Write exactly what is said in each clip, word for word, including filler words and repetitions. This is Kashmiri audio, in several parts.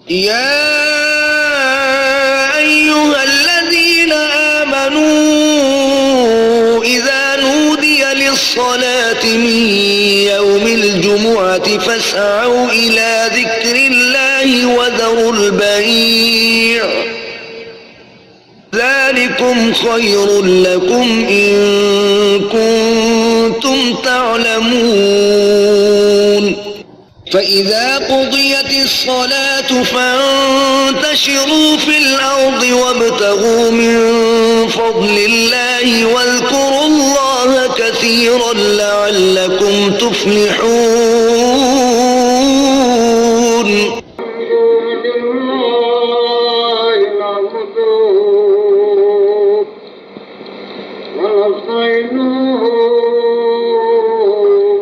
يا أيها الذين آمنوا إذا نودي للصلاة من يوم الجمعة فاسعوا إلى ذكر الله وذروا البيع، ذلكم خير لكم إن كنتم تعلمون. فإذا قضيت الصلاة فانتشروا في الأرض وابتغوا من فضل الله واذكروا الله كثيرا لعلكم تفلحون. ونستعينه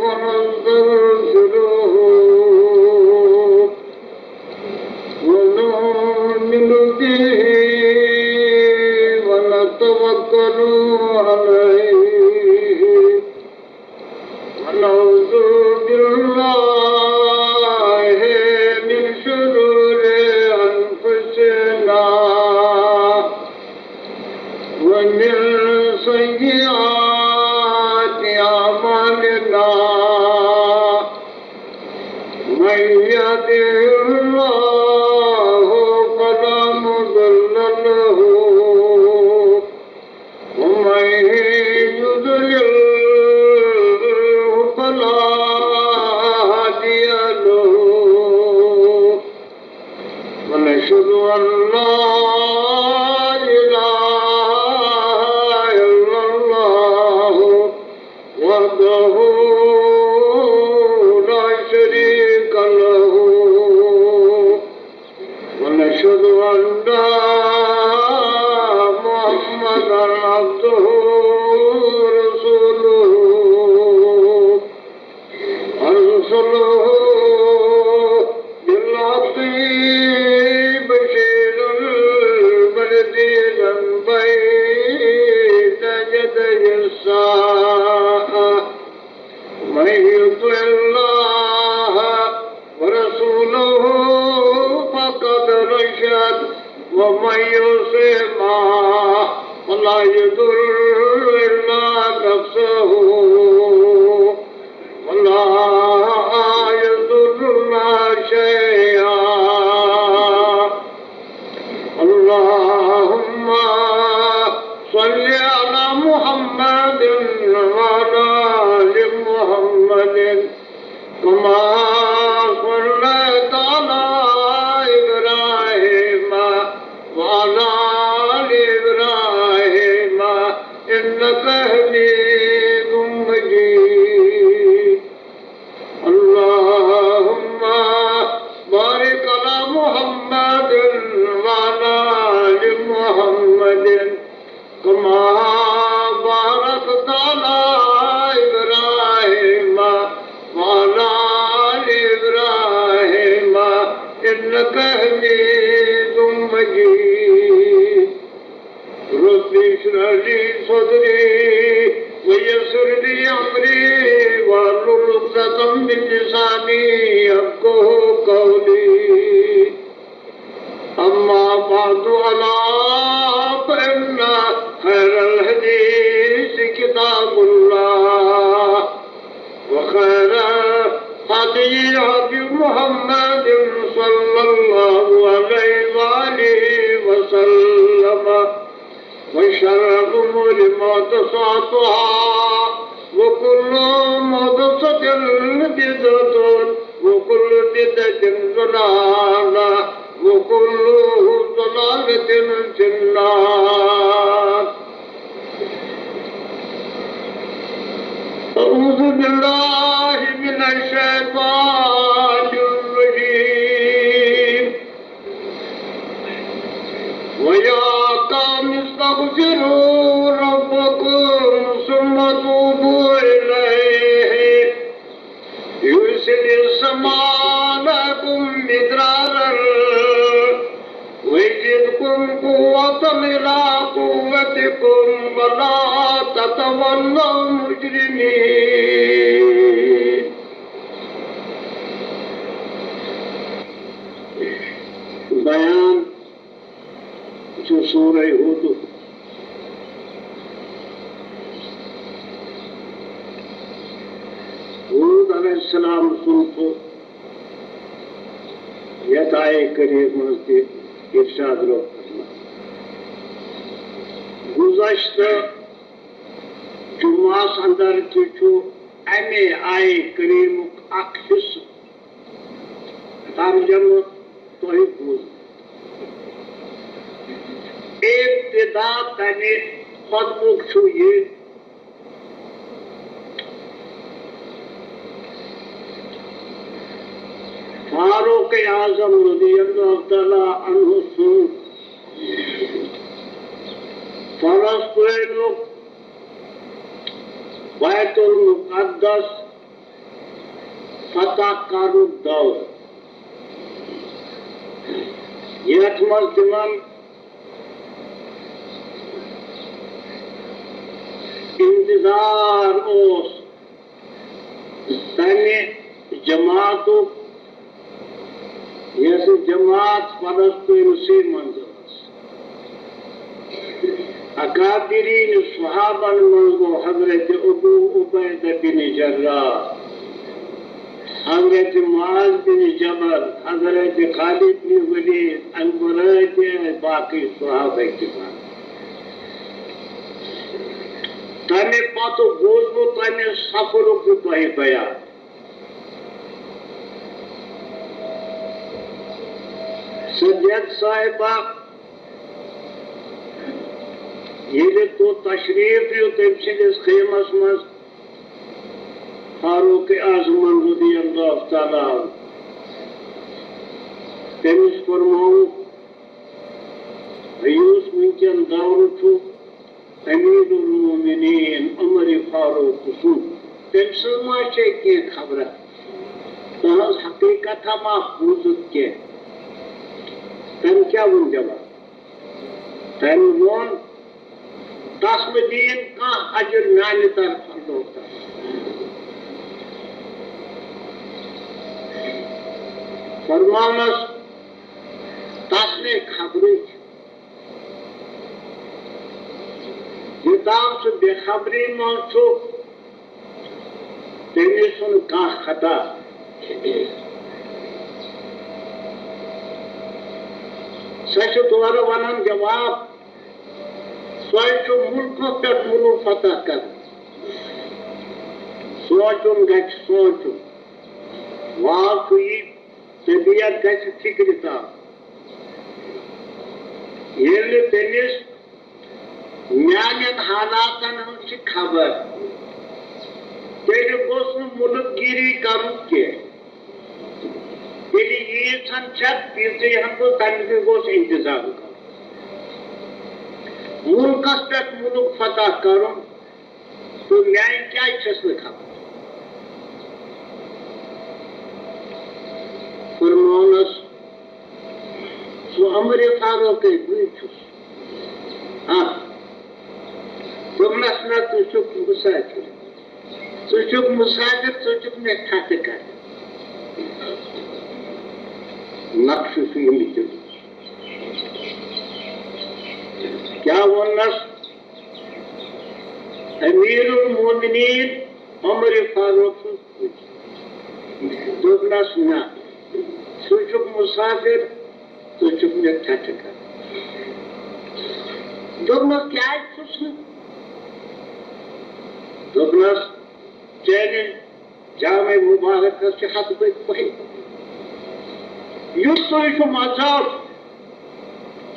ونستغفره ونؤمن به ونتوكل عليه ونعوذ بالله من شرور أنفسنا ومن سيئات أعمالنا. من يهده الله فلا مضل له ومن يضلل فلا هادي له. ونشهد أن لا إله إلا الله وحده لا شريك له. ونشهد أن محمدا عبده ورسوله. أرسله بالحق بشيرا ونذيرا بين يدي الساعة. من يطع الله ورسوله فقد رشد، ومن يعصهما فلا يضر إلا نفسه ولا يضرنا شيئا. اللهم صل على محمد وعلى آل محمد كما صليت على إبراهيم وعلى آل إبراهيم إنك حميد مجيد. اللهم بارك على محمد وعلى آل محمد كما باركت على إبراهيم وعلى آل إبراهيم إنك حميد مجيد. رب اشرح لي صدري ويسر لي أمري واحلل عقدة من لساني يفقهوا قولي. أما بعد، ألا فإن خير الحديث كتاب الله، وخير الهدي هدي محمد صلى الله عليه وآله وسلم، وشر الأمور محدثاتها، وكل محدثة بدعة، وكل بدعة ضلالة، وكل ضلالة في النار. أعوذ بالله من الشيطان الرجيم. ويا قوم استغفروا ربكم ثم توبوا إليه يرسل السماء عليكم مدرارا ويزدكم قوة إلى قوتكم ولا تتولوا مجرمين. چھُ سورہ ہودُک۔ ہود علیہ السلام سُنٛد چھُ یَتھ آیہِ کریٖمہ منٛز تہِ ارشاد رب فرماوان۔ گُذشتہ جمعس اندر تہِ چھُ اَمے آیہِ کریٖمُک اکھ حصہٕ ترجمہٕ تۄہہِ بوٗزمُت۔ ابتدا تَمہِ خطبُک چھُ یہِ، فاروق اعظم رضی اللہ تعالیٰ عنہ سُنٛد فلسطینُک بیت المقدس فتح کرنُک دور، یتھ منٛز تِمن انتظار اوس تمہِ جماعتُک، یۄس جماعت فلسطینسٕے منٛز ٲس۔ اکابرین صحابن منٛز گوٚو حضرت ابو عبیدہ بن جراح، حضرت معاذ بن جبل، حضرت خالد بن ولید، امہِ ورٲے تہِ ٲسۍ باقٕے صحابہ کرام۔ تمہِ پتہٕ بوٗزمُت تمہِ سفرُک تۄہہِ بیان۔ سید صاحبہ ییٚلہِ توٚت تشریف نیوٗ تٔمۍ سٕنٛدِس خیمس منٛز فاروق اعظمن رضی اللہ تعالیٰ عنہ، تٔمِس فرمووُکھ، یُس وٕنکٮ۪ن دورٕ چھُ امیر المومنین عمر فاروق سُنٛد، تٔمۍ سٕنٛز ما چھے کینٛہہ خبرا؟ تہنٛز حقیقت ما بوٗزُتھ کینٛہہ؟ تٔمۍ کیٛاہ ووٚن جواب؟ تٔمۍ ووٚن، تس نہٕ دِیِن کانٛہہ اجر میانہِ طرفہٕ اللہ تعالیٰ۔ فرماونس تس نے خبرٕچ، یوٚتام سُہ بے خبری منٛز چھُ، تٔمِس چھُنہٕ کانٛہہ خطا۔ سۄ چھِ تورٕ ونان جواب، سۄے چھُ مُلکس پٮ۪ٹھ مُلک فتح کران۔ سونٛچُن گژھِ سونٛچُن، واو چھُ یہِ، طبیعت گژھِ فِکرِ تام۔ ییٚلہِ تٔمِس میانٮ۪ن حالاتن ہٕنٛز چھِ خبر، تیٚلہِ گوٚژھ نہٕ مُلک گیٖری کرُن کینٛہہ۔ تیٚلہِ ییٖژ ہن چھےٚ، تیٖژٕے ہن گوٚژھ، تَمہِ تہِ گوٚژھ انتظام کرُن۔ مُلکس پٮ۪ٹھ مُلک فتح کرُن، تہٕ میانہِ کیازِ چھَس نہٕ خبر؟ فرمونس، سُہ عمر فاروقے بٕے چھُس۔ آ، دوٚپنس، نہ، ژٕ چھُکھ مسافر، ژٕ چھُکھ مسافر، ژٕ چھُکھ مےٚ ٹھٹھٕ کران۔ نقشہٕ چھُ ییٚمہِ کیُتھ۔ کیٛاہ ووٚننس؟ امیر المومنین عمر فاروق سُنٛد پوٚت۔ دوٚپنس، نہ، ژٕ چھُکھ مسافر، ژٕ چھُکھ مےٚ ٹھٹھٕ کران۔ دوٚپنس، کیٛازِ چھُس نہٕ؟ دوٚپنس، چٲنِس جامع مبارکس چھِ ہتہٕ بٔدۍ پٔہۍ۔ یُتُے چھُ مذہب۔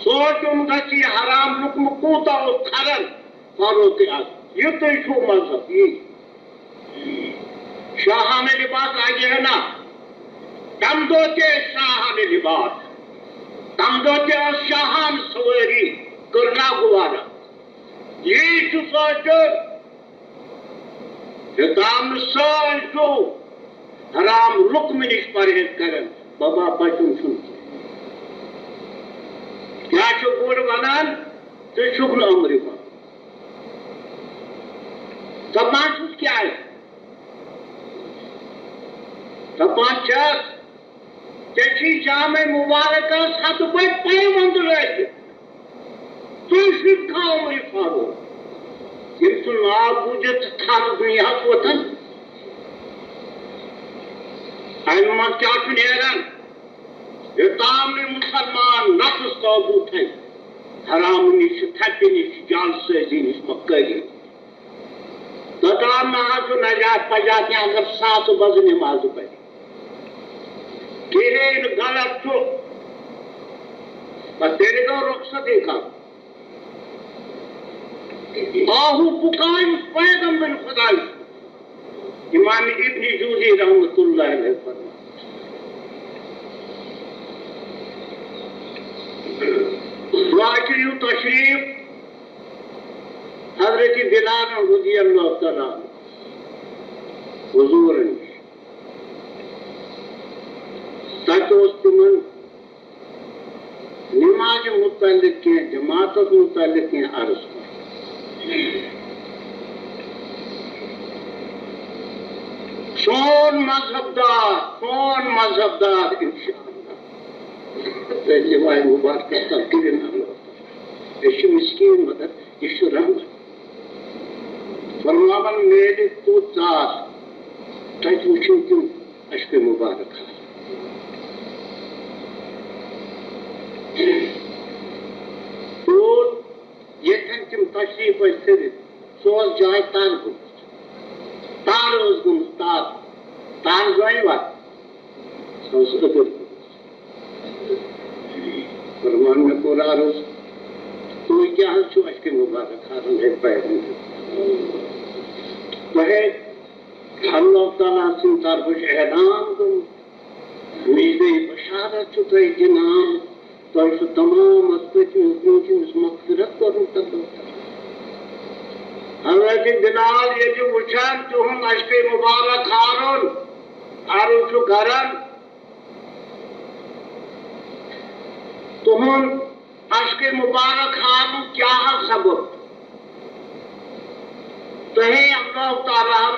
سونٛچُن گژھِ، یہِ حرام لقمہٕ کوٗتاہ اوس کھران فاروق اعظم۔ یُتُے چھُ مذہب، یی۔ شاہانہ لباس لاگہِ ہے نا؟ تَمہِ دۄہ تہِ ٲسۍ شاہانہ لباس، تَمہِ دۄہ تہِ ٲس شاہانہ سوٲری، کٔر نا گُوارا۔ یی چھُ سونٛچُن۔ یوٚتام نہٕ سٲنۍ زُو حرام لقمہٕ نِش پرہیز کرن، بابا بچُن چھُنہٕ کینٛہہ۔ کیٛاہ چھُ گُر ونان؟ ژٕ چھُکھ نہٕ عمرِ منٛز۔ دپان چھُس کیٛازِ؟ دپان چھَس، ژےٚ چھی جامع مبارکس ہتہٕ بٔدۍ پٔہۍ وندٕ لٲگِتھ۔ ناو بوٗزِتھ تھل دُنیاہس وۄتھان۔ امہِ منٛز کیٛاہ چھُ نیران؟ یوٚتام نہٕ مسلمان نفس قابوٗ تھاوِ، حرام نِش، تھپہِ نِش، جعل سٲزی نِش، مکٲری، توٚتام نہ حظ چھُ نجات پجات، یا اگر ساسہٕ بزٕ نمازٕ پرِ۔ کِہیٖنۍ غلط چھُ، پتہٕ تیٚلہِ گوٚو رخصتی کرُن۔ آہو پُکار یُس پیغمبر خدا یُس امام ابن جوزی رحمت اللہ علیہ فرماوان۔ وۄنۍ کٔرِو تشریف حضرت بلال رضی اللہ تعالیٰ عنہ حضورن نِش۔ تتہِ اوس تِمن نمازِ متعلق کینٛہہ، جماعتس متعلق کینٛہہ عرض کرُن۔ سون مذہب دار، سون مذہب دار، انشاءاللہ۔ تہٕ لِوایہِ مُبارکس تل کٔرِن اللہ تعالیٰ۔ أسۍ چھِ مسکیٖن، مگر یہِ چھُ رحمت۔ فرماوان میلہِ توٚت ژاس، تتہِ وٕچھِو تِم اشکِ مبارک۔ توٚت ییٚتٮ۪ن تِم تشریف ٲسۍ کٔرِتھ، سُہ اوس جاے تر گوٚمُت، تر ٲس گٔمٕژ، تر، تر زٲنِوا؟ سُہ اوس أدٕر گوٚمُت۔ فرمان مےٚ کوٚر عرض، تُہۍ کیٛاہ حظ چھِو اشکِ مبارک کھاران؟ ہے پیغمبر، تۄہے اللہ تعالیٰ سٕنٛدِ طرفہٕ چھُ اعلان گوٚمُت، مِجدے بشارت چھُ تۄہہِ دِنہٕ آمُت، تۄہہِ چھُ تمام اتھ پٔتمِس برٛونٛٹھمِس مغفرت کوٚرمُت اللہ تعالیٰ۔ حضرت بلال ییٚلہِ وٕچھان تِہُنٛد اشکِ مبارک کھارُن، عرض چھُ کران، تُہُنٛد اشکِ مبارک کھارنُک کیٛاہ حظ سبب؟ تۄہے اللہ تعالیٰ ہن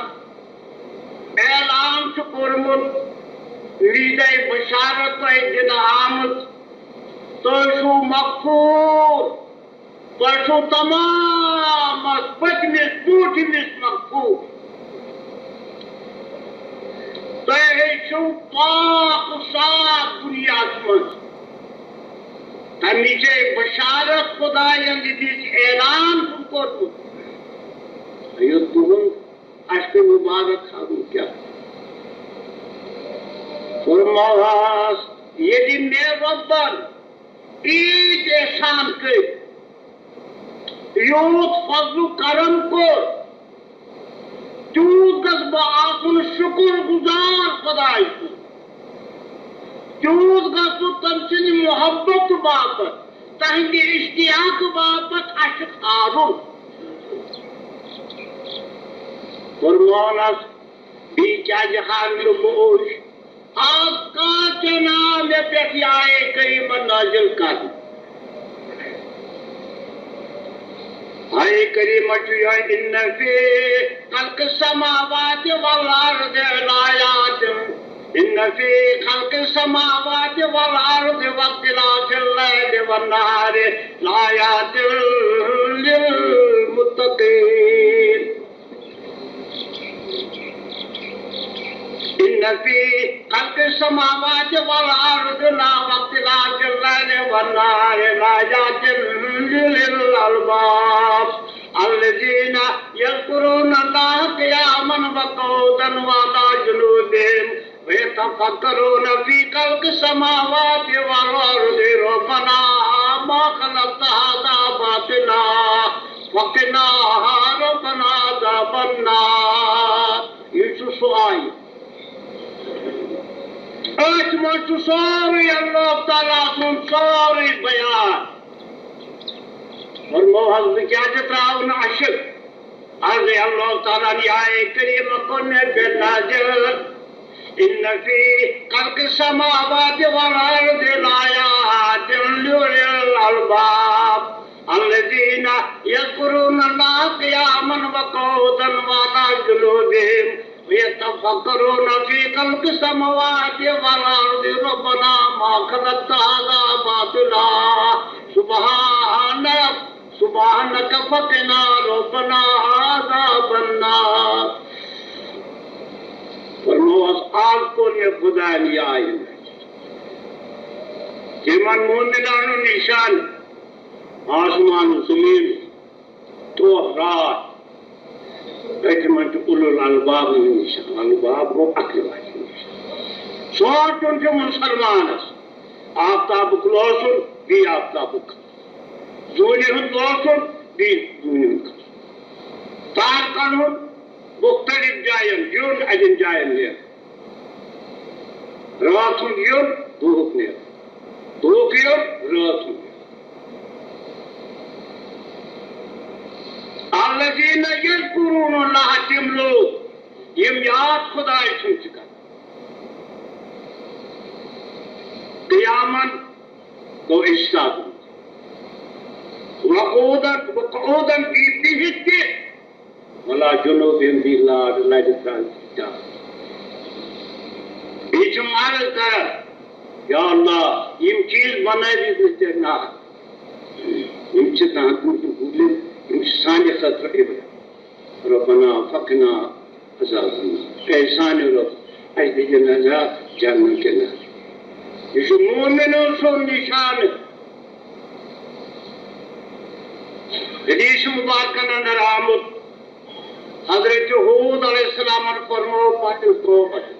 اعلان چھُ کوٚرمُت، مِجدے بشارت تۄہہِ دِنہٕ آمٕژ، تُہۍ چھِو مغفوٗر، تۄہہِ چھِو تمام اتھ پٔتمِس برٛونٛٹھمِس مغفوٗر۔ تۄہہِ ہے چھِو پاک و صاف دُنیاہس منٛز۔ تمِچے بشارت خداین دِژ، اعلان چھُم کوٚرمُت۔ یہِ تُہُنٛد اشکِ مبارک کھارُن کیٛاہ؟ فرماوہس، ییٚلہِ مےٚ رۄبن عیٖد احسان کٔرۍ، یوٗت فضل و کرم کوٚر، تیوٗت گژھٕ بہٕ آسُن شُکُر گُزار خۄداے سُنٛد۔ تیوٗت گژھٕ بہٕ تٔمۍ سٕنٛدِ محبت باپتھ، تہنٛدِ اشتیاق باپتھ عشق ہارُن۔ فرمونس، بیٚیہِ کیٛازِ ہارٕ نہٕ بہٕ اوش؟ آز کَتھ جناب مےٚ پٮ۪ٹھ یہِ آیے کریٖمہ نازل کرنہٕ؟ آیے کریٖمہ چھُ یِہوٚے، إن في خلق السماوات والأرض لآيات، إن في خلق السماوات والأرض واختلاف الليل والنهار لآيات للمتقين۔ إن في خلق السماوات والأرض لا واختلاف الليل والنهار لآيات لأولي الألباب الذين يذكرون الله قياما وقعودا وعلى جنوبهم ويتفكرون في خلق السماوات والأرض ربنا ما خلقت هذا باطلا فقنا ربنا عذاب النار۔ یہِ چھُ سُہ آیہِ۔ أتھۍ منٛز چھُ سورُے اللہ تعالیٰ سُنٛد سورُے بیان۔ فرموہس، بہٕ کیٛازِ ترٛاوٕ نہٕ عشق؟ عرض اللہ تعالیٰ ہن یہِ آیے کریمہ کوٚر مےٚ پٮ۪ٹھ نازل۔ إن في خلق السماوات والأرض لآيات لأولي الألباب الذين يذكرون الله قياما وقعودا وعلى جنوبهم ويتفكرون في خلق السماوات والأرض ربنا ما خلقت هذا باطلا سبحانك سبحانك فقنا ربنا الناس۔ فرموس، آز کوٚر مےٚ خۄداین یہِ آیہِ نازل۔ تِمن مومنن ہُنٛد نشان، آسمان زمین، دۄہ راتھ۔ تہٕ تِمن چھُ اولو الالباب ہُنٛد نشان۔ الباب گوٚو عقل والٮ۪ن ہُنٛد نشان۔ سونٛچُن چھُ مُسلمانس آفتابُک لوسُن، بیٚیہِ آفتابُک کھسُن۔ زوٗنہِ ہُنٛد لوسُن، بیٚیہِ زوٗنہِ ہُنٛد کھسُن۔ تارکن ہُنٛد مُختٔلِف جاین یُن، اَتٮ۪ن جاین نیرُن۔ راتھ ہُنٛد یُن، دُہُک نیرُن۔ دُہُک یُن، راتھ ہُنٛد یُن۔ الذین یذکرون اللہ، تِم لوٗکھ یِم یاد خۄداے سُنٛد چھِ کران۔ قیامن گوٚو اِشتاقُن۔ وقعودن، وقعودن بِہِتھ تہِ، وعلی جنوبہم، بیٚیہِ لارِ لرِ ترٛاوِ تہِ۔ بیٚیہِ چھِم عرض کران، یا اللہ، یِم چیٖز بنٲوِتھ نہٕ ژےٚ نہ، یِم چھِ تہنٛدۍ موٗجوٗب، یِم چھِ سانہِ خٲطرٕ عبرت۔ ربنا فقنا عذاب النار۔ اے سانہِ رۄب، اَسہِ دِیِن عذاب جہنم کہِ نارٕ۔ یہِ چھُ مومنو سُنٛد نشانہٕ۔ حدیث مبارکن اندر آمُت، حضرت ہود علیہ السلامن فرموو پننِس قومس،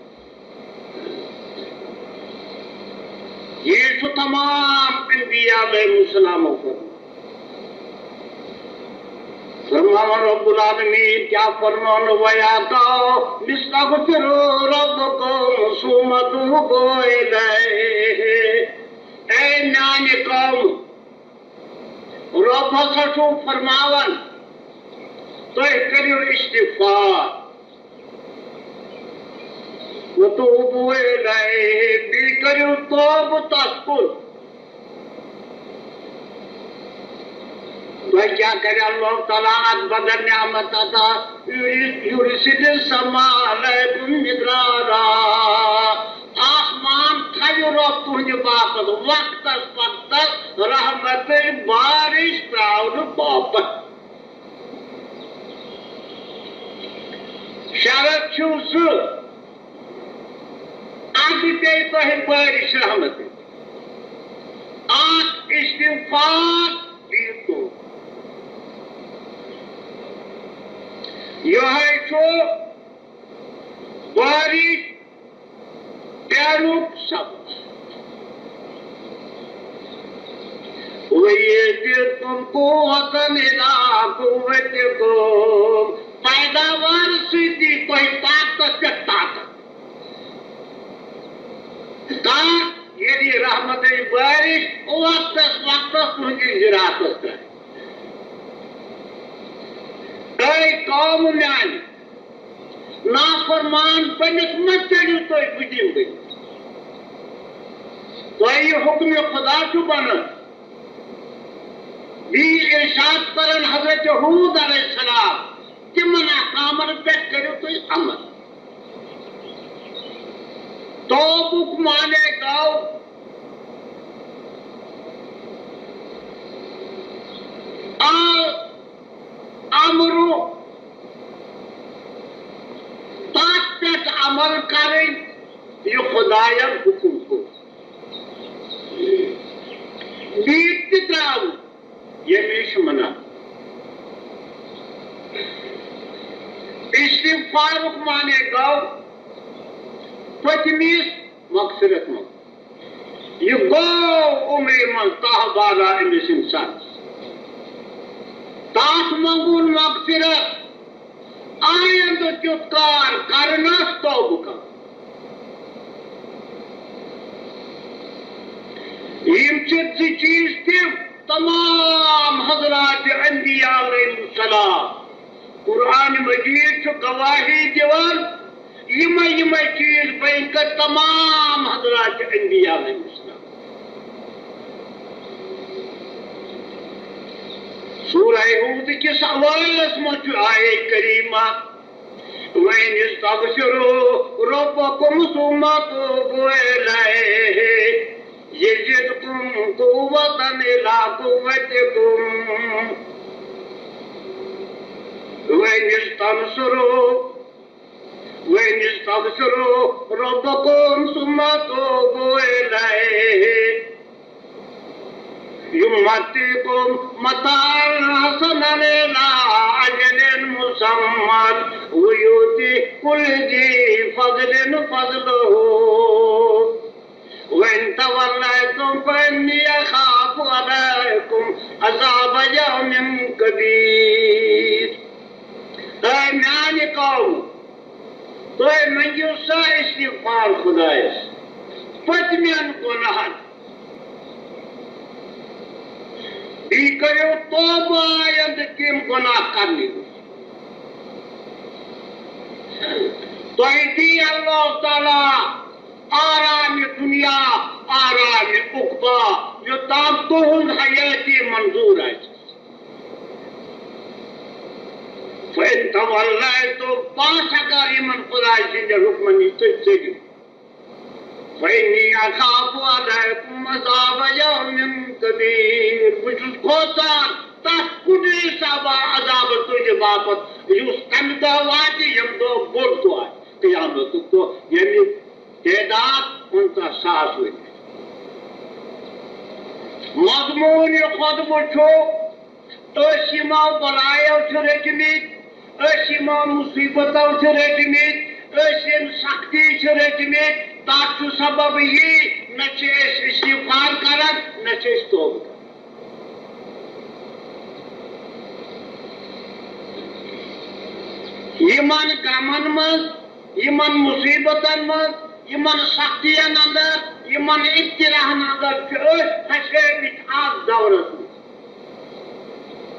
یہِ چھُ تمام انبیاء علیہ السلامو فرموو۔ فرماوان رب العالمین کیا فرماوان، وَيَا قَوْمِ اسْتَغْفِرُوا رَبَّكُمْ ثُمَّ تُوبُوا إِلَيْهِ۔ اے میانہِ قوم، رب ہسا چھُ فرماوان، تُہۍ کٔرِو استغفار۔ وَتُوبُوا إِلَيْهِ، بیٚیہِ کٔرِو توبہٕ تَس کُن۔ تۄہہِ کیٛاہ کَرِ اللہ تعالیٰ اَتھ بدل نعمت عطا؟ یُرِ-، یُرْسِلِ السَّمَاءَ عَلَيْكُمْ مِدْرَارًا۔ آسمان تھاوِ رۄب تُہٕنٛدِ باپتھ وقتس وقتس رحمتٕچ بارش ترٛاونہٕ باپتھ۔ شرط چھُ زٕ، اَکھ پیٚیہِ تۄہہِ بارش رحمتٕچ، اَکھ استغفار، بیٚیہِ توبہٕ۔ یِہوٚے چھُ بارش پیٛارُک سبق۔ وَيَزِدْكُمْ قُوَّةً إِلَىٰ قُوَّتِكُمْ۔ پیداوار سۭتۍ دی تۄہہِ طاقتس پٮ۪ٹھ طاقت۔ طاقت، ییٚلہِ رحمتٕچ بارش وقتس وقتس تُہٕنٛدِس زِراعتس پٮ۪ٹھ۔ اے قوم میانہِ، نافرمان بٔنِتھ مہ ژٔلِو تُہۍ، بہٕ دِمہٕ بٔنِتھ۔ تۄہہِ یہِ حُکمِ خدا چھُ بنان۔ بیٚیہِ ارشاد کران حضرت ہود علیہ السلام، تِمن احکامن پٮ۪ٹھ کٔرِو تُہۍ عمل۔ توبُک معنی گوٚو آ امرُ، تَتھ پٮ۪ٹھ عمل کرٕنۍ، یہِ خۄدایَن حُکُم کوٚر۔ بیٚیہِ تہِ ترٛاوُن، ییٚمہِ نِش منع۔ استغفارُک معنی گوٚو پٔتمِس مغفرت منٛگُن۔ یہِ گوٚو عمرِ منٛز تاہ بالا أمِس اِنسانَس۔ تاہ منٛگُن مغفرت، آیندٕ کیُتھ کار کرنَس توبہٕ کرُن۔ یِم چھِ زٕ چیٖز تِم، تمام حضرات انبیاء علیہم السلام۔ قرآن مجید چھُ گواہی دِوان، یِمے یِمے چیٖز بیٚیہِ کٔر تمام حضرات انبیاء علیہم السلام۔ سورہ ہود کِس اوائلس منٛز چھُ آیے کریمہ، وَأَنِ اسْتَغْفِرُوا رَبَّكُمْ ثُمَّ تُوبُوا إِلَيْهِ يَزِدْكُمْ قُوَّةً إِلَىٰ قُوَّتِكُمْ۔ وإن استنصروا وإن استنصروا ربكم ثم توبوا إليه يمتعكم متاعا حسنا إلى أجل مسمى ويؤت كل ذي فضل فضله وإن توليتم فإني أخاف عليكم عذاب يوم كبير. اے میانہِ قوم، تُہۍ مٔنگِو سا استغفار خدایس پٔتمٮ۪ن گۄناہن۔ بیٚیہِ کٔرِو توبہٕ آیندٕ تِم گۄناہ کرنہٕ نِش۔ تۄہہِ دی اللہ تعالیٰ آرامِ دُنیا، آرامِ عقبیٰ، یوٚتام تُہنٛز حیٲتی منظوٗر آسہِ۔ فإن توليتم، پس اگر یِمن خدایہِ سٕنٛدٮ۪ن حُکمن نِش تُہۍ ژٔلِو، فإني أخاف عليكم عذاب يوم كبير۔ بہٕ چھُس کھوژان تتھ کُٹھِس عذابس تُہنٛدِ باپتھ، یُس تمہِ دۄہ واتہِ، ییٚمہِ دۄہ بوٚڑ دۄہ آسہِ، قیامتُک دۄہ، ییٚمہِ تعداد پنٛژاہ ساس ؤری۔ مضموٗنِ خطبہٕ چھُ، أسۍ یِمو بلایو چھِ رٔٹمٕتۍ، أسۍ یِمو مُصیٖبتو چھِ رٔٹمٕتۍ، أسۍ یِم سختی چھِ رٔٹمٕتۍ، تَتھ چھُ سبب یی، نہ چھِ أسۍ استغفار کران، نہ چھِ أسۍ توبہٕ کران۔ یِمن غمن منٛز، یِمن مُصیٖبتن منٛز، یِمن سختین اندر، یِمن ابتلاہن اندر چھِ أسۍ پھسیمٕتۍ اتھ دورس منٛز۔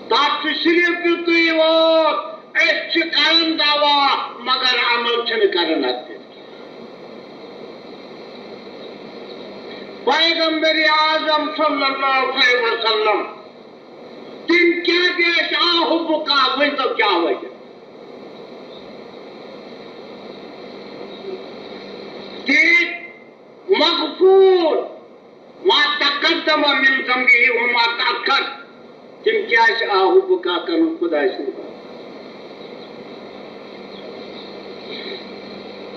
تتھ چھُ صرف یُتُے یوت، أسۍ چھِ کران دعوا، مگر عمل چھِنہٕ کران اتھ پٮ۪ٹھ۔ پیغمبر اعظم صلی اللہ علیہ وسلم، تِم کیٛازِ ٲسۍ آہو بُکا؟ ؤنۍ تو کیٛاہ وجہ؟ تِم مغفور ما تقدم من ذنبه وما تأخر۔ تِم کیٛازِ آہو بُکا کرن خدایہِ سٕنٛدِ باپتھ؟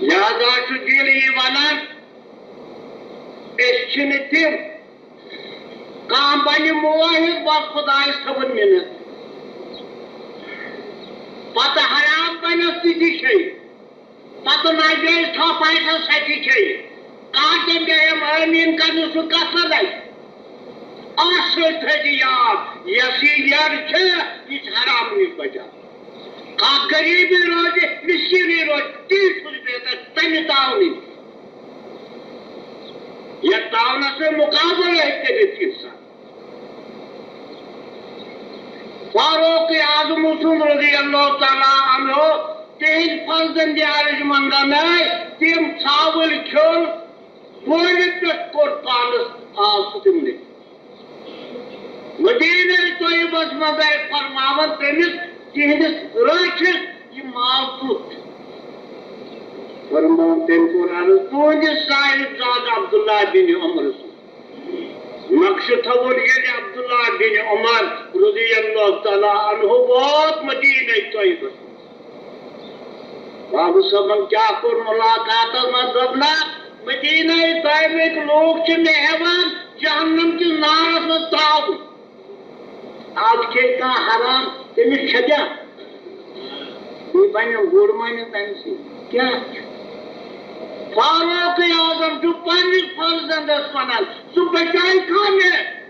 لہذا چھُ دِل یی ونان، أسۍ چھِنہٕ تِم۔ کانٛہہ بنہِ موحد، بس خدایس تھٲوٕن مِنت۔ پتہٕ حرام بنس تہِ تہِ چھے۔ پتہٕ ناجٲیز تھاو پایسا سۄ تہِ چھے۔ کانٛہہ تہِ بیٚہم آمیٖن کرنہٕ سُہ کتھ نہ لگہِ۔ اتھ سۭتۍ تھٲیزِ یاد، یۄس یہِ یٔڈ چھِ، یہِ چھِ حرام نِش بچان۔ کانٛہہ غریٖبٕے روزِ، مِسکیٖنٕے روزِ، تی چھُس بہتر تمہِ تعاونہٕ نِش۔ یتھ تعاونس سۭتۍ مُقابلہٕ ہیٚکہِ کٔرِتھ انسان۔ فاروق اعظم سُنٛد رضی اللہ تعالیٰ عنہ، تِہنٛدۍ فرزند ارج مندن آے، تِم ژھاوٕلۍ کھیوٚن، بورِ پٮ۪ٹھ کوٚر پانس آو سُہ تِمنٕے۔ مدینہ طیبس منٛز آے فرماوان تٔمِس تِہنٛدِس رٲچھس، یہِ مال کیُتھ چھُ؟ فرمان تٔمۍ کوٚر عرض، تُہنٛدِس صاحب زاد عبداللہ بن عمر سُنٛد۔ نقشہٕ تھوٚوُن ییٚلہِ عبداللہ بن عمر رضی اللہ تعالیٰ عنہ ووت مدینہ طیبس منٛز۔ بابہٕ صٲبن کیٛاہ کوٚر مُلاقاتس منٛز؟ دوٚپ، نہ، مدینہ طیبٕکۍ لوٗکھ چھِ مےٚ ہٮ۪وان جہنم کِس نارس منٛز ترٛاوُن۔ از کھیٚیہِ کانٛہہ حرام، تٔمِس چھا کیٛاہ؟ بیٚیہِ بنہِ گُر مانہِ تَمہِ سۭتۍ۔ کیٛاہ چھُ؟ فاروق اعظم چھُ پننِس فرزندس ونان، ژٕ بچاوکھا مےٚ؟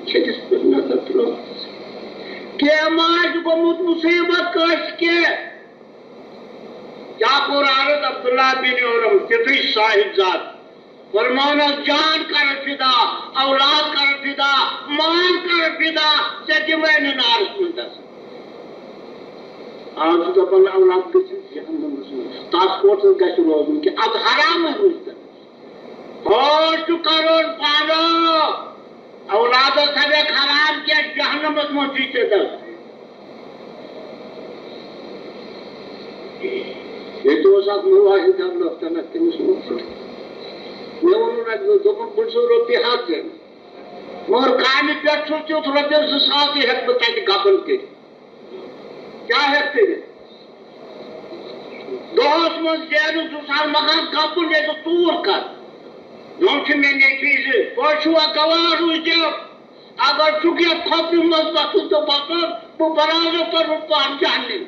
چھٔتِس پٮ۪ٹھ نظر ترٲو۔ کینٛہہ ما آسہِ گوٚمُت مُصیٖبت کٲنٛسہِ کینٛہہ؟ کیٛاہ کوٚر عرض عبداللہ بن عمرن؟ تیُتھُے صاحب زاد۔ فرمانس جان کر فدا، اولاد کر فدا، مال کر فدا، ژےٚ دِمے نہٕ نارس منٛز دَزُن۔ آز چھُ دَپان اولاد گٔژھِتھ جہنمس منٛز، تس کوٚت گژھِ روزُن کہِ ادٕ حرامٕے روزِ تٔمِس۔ ہو چھُ کرُن پانہٕ، اولادس تھاوکھ حرام کینٛہہ، جہنمس منٛز چھُے ژےٚ دَزُن۔ ییٚتہِ اوس اکھ مُواحد اللہ تعالیٰ، تٔمِس ووٚن، مےٚ ووٚنُن اَکہِ دۄہ، دوٚپُن، بہٕ چھُس رۄپیہِ ہَتھ زینان۔ مگر کامہِ پٮ۪ٹھ چھُس تیُتھ رۄپیَس زٕ ساس تہِ ہٮ۪کہٕ بہٕ تَتہِ گَبَن کٔرِتھ۔ کیٛاہ ہٮ۪کہٕ کٔرِتھ؟ دۄہَس منٛز زینہٕ زٕ ساس، مگر گَبُن ییٚلہِ ژوٗر کَرٕ۔ یِم چھِ مےٚ نیٚچوۍ زٕ، تۄہہِ چھُوا گواہ روٗزِو؟ اگر چھُکھ یَتھ خۄپنہِ منٛز وَسُن تہٕ وَسُن، بہٕ بَناوٕ پَنُن پان جہنمی۔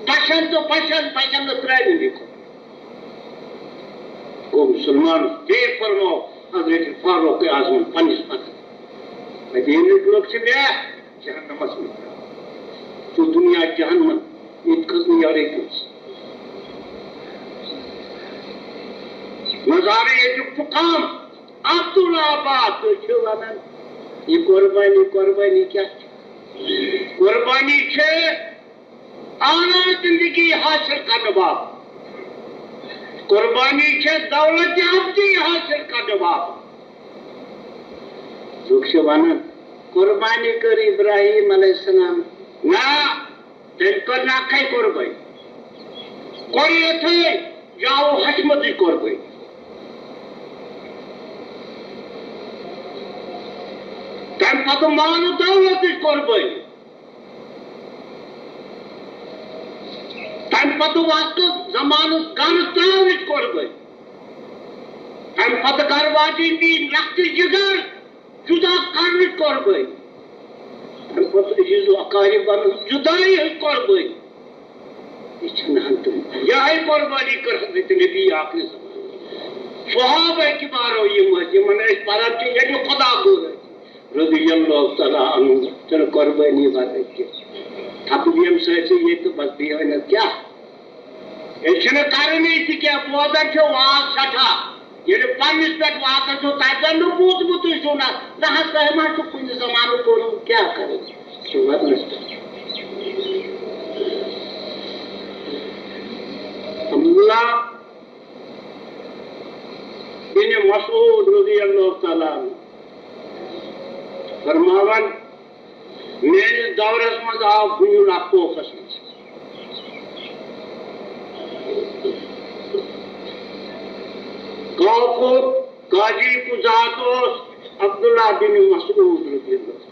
پَشَن تہٕ پَشَن، پَشَن نہٕ ترٛٲوِن یہِ خۄپنہِ۔ گوٚو مُسلمان، بیٚیہِ فرماو حضرت فاروق اعظمن پننِس پتس۔ مدیٖنٕکۍ لُکھ چھِ مےٚ جہنمس منٛز ترٛاوان۔ چھُ دُنیا جہنم، ییٚتہِ کھٔژ نہٕ یارٕے کٲنٛسہِ۔ نظارٕ ییٚتیُک چھُ کم۔ عبدالآباد، تُہۍ چھِو ونان، یہِ قربانی، قربانی کیٛاہ چھِ؟ قربانی چھِ اعلیٰ زندگی حاصل کرنہٕ باپتھ۔ قربانی چھےٚ دولت افزی حاصل کرنہٕ باپتھ۔ لُکھ چھِ ونان، قربانی کٔر ابراہیم علیہ السلام۔ نہ، تٔمۍ کٔر نہٕ اکھے قربٲنی۔ کوٚر یِتھُے جاوٕ حشمتٕچ قربٲنی۔ تَمہِ پتہٕ مال و دولتٕچ قربٲنی۔ تَمہِ پتہٕ وقتہٕ زمانس گرٕ ترٛاونٕچ قۄربٲنی۔ تَمہِ پتہٕ گرٕ واجٮ۪ن دِنۍ لۄکٹہِ جگر جدا کرنٕچ قۄربٲنی۔ تَمہِ پتہٕ عزیز و اقارب بننٕچ جدٲیی ہٕنٛز قۄربٲنی۔ یہِ چھَنہٕ ہن تہٕ یِہوٚے قۄربٲنی کٔر حضرت نبی آخری زمانہٕ۔ صحابہ کبارو یِم ٲسۍ، یِمن أسۍ پران چھِ، ییٚلہِ خدا گوٚر ٲسۍ۔ رضی اللہ تعالیٰ عنہ، تیٚلہِ قۄربٲنی ورٲے تہِ۔ تھپہٕ دِیَم سٲرسٕے ییٚتہِ تہٕ بس بیٚیہِ أنِتھ کیٛاہ؟ أسۍ چھِنہٕ کرٲنی تہِ کینٛہہ، بوزان چھِ واز سٮ۪ٹھاہ۔ ییٚلہِ پننِس پٮ۪ٹھ واتان چھُ، تَتہِ زَن نہٕ بوٗزمُتٕے چھُ نہ، نہ حظ تۄہہِ ما چھُ کُنہِ زمانہٕ کوٚرمُت، کیٛاہ کرو؟ چھُ وَنان۔ عبداللہ بن مسعود رضی اللہ تعالیٰ عنہ فرماوان، میٲنِس دورس منٛز آو بُنیُل اکھ کوفس منٛز۔ کوفُک قاضی کُس ذات اوس؟ عبداللہ بن مسعود رضی اللہ عنہ۔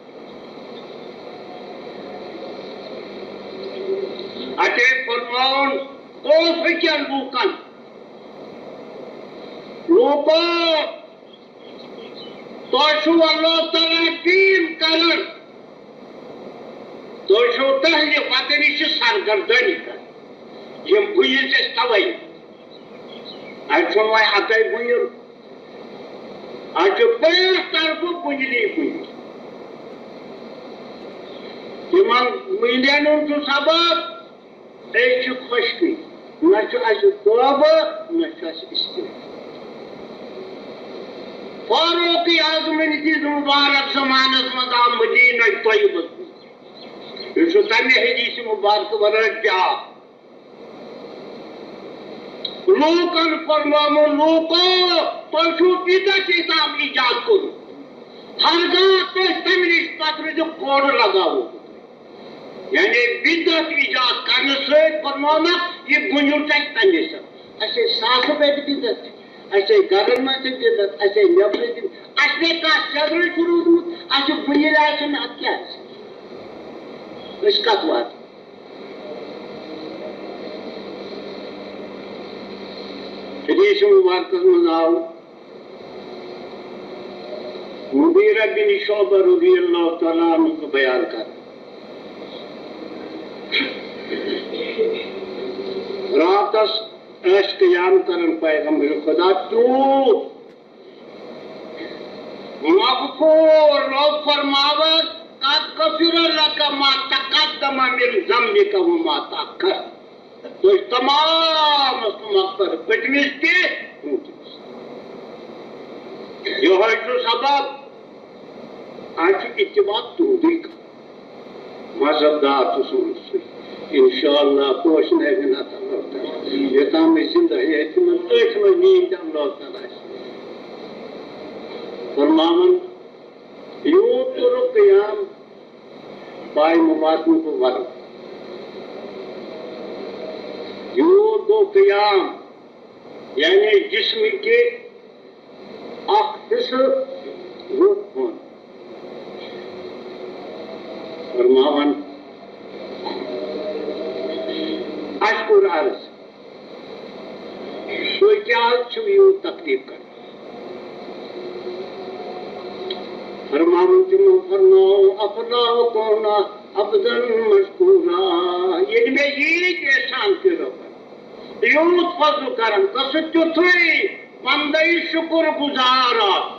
اَتہِ فرماوُن کوفہٕ کٮ۪ن لوٗکن، لوٗکو، تۄہہِ چھُو اللہ تعالیٰ ٹیٖم کران، تۄہہِ چھُو تہلہِ وطنٕچ سرگردٲنی کران۔ یِم بُنیِل چھِ اَسہِ تَوَے۔ اَتہِ چھُنہٕ وۄنۍ اَکٕے بُنیُل، اَتہِ چھُ پرٛٮ۪تھ طرفہٕ بُنیِلی بُنیُل۔ یِمن بُنیلن ہُنٛد چھُ سبب أسۍ چھِ خۄشکٕے، نہ چھُ اَسہِ توبہٕ، نہ چھُ اَسہِ استغفار۔ فاروق اعظمٕنۍ دِژ مُبارک زمانس منٛز آو مدینہ طیبس منٛز۔ یہِ چھُ تَمہِ حدیث مُبارک ورٲے بیٛاکھ۔ لوٗکن فرمومُت، لوٗکو، تۄہہِ چھُو بدعت تام ایجاد کوٚرمُت۔ ہرگاہ تُہۍ تَمہِ نِش پتہٕ روٗزِو، کوڑٕ لگاوو۔ یعنی بدعت ایجاد کرنہٕ سۭتۍ فرموونکھ، یہِ بُنیُل چھُ اَسہِ تَمے سۭتۍ۔ اَسہِ ہے ساسہٕ بٔدۍ بدعت، اَسہِ ہے گرن منٛز تہِ بدعت، اَسہِ ہے نٮ۪برٕ تہِ۔ اَسہِ ہے کانٛہہ سیٚزرٕے چھُ روٗدمُت، اَسہِ بُنیِل آسہِ نہٕ، اَتھ کیٛاہ آسہِ؟ أسۍ کَتھ واتو؟ حدیث مبارکس منٛز آو مغیرہ بن شعبہ رضی اللہ تعالیٰ عنہ بیان کر۔ راتس ٲسۍ قیام کران پیغمبر خدا تیوٗت مغفور، رب فرماوان، قد غفر لک ما تقدم من ذنبک و ما تأخر۔ تُہۍ تمام مغفرت پٔتمِس تہِ برونٛٹھمِس۔ یِہوٚے چھُ سبب، اَسہِ چھُ اتباع تُہُنٛدُے کرُن۔ مذہب دار چھُ سون سُے۔ انشاءاللہ پوشنٲوِن اَتھ اللہ تعالیٰ۔ یوٚتام أسۍ زِندٕ حیٲتی منٛز أتھۍ منٛز نیٖن تہِ اللہ تعالیٰ اَسہِ۔ فرماوان، یوٗت کوٚرُکھ قیام، پاے مہٕ واتنہٕ بہٕ وَرٕ۔ یوٗت گوٚو قیام، یعنی جسمٕکہِ اکھ حصہٕ ووت بۄن۔ فرماوان، اَسہِ کوٚر عرض، تُہۍ کیٛازِ چھِو یوٗت تکلیف کران؟ فرماوُن تِمو، فرماو، افلا اکون عبدا مشکورا، ییٚلہِ مےٚ ییٖتۍ احسان کٔرۍ رۄبن، یوٗت فضل کرم، گژھٕ تیُتھُے بندے شُکر گُزار آسُن۔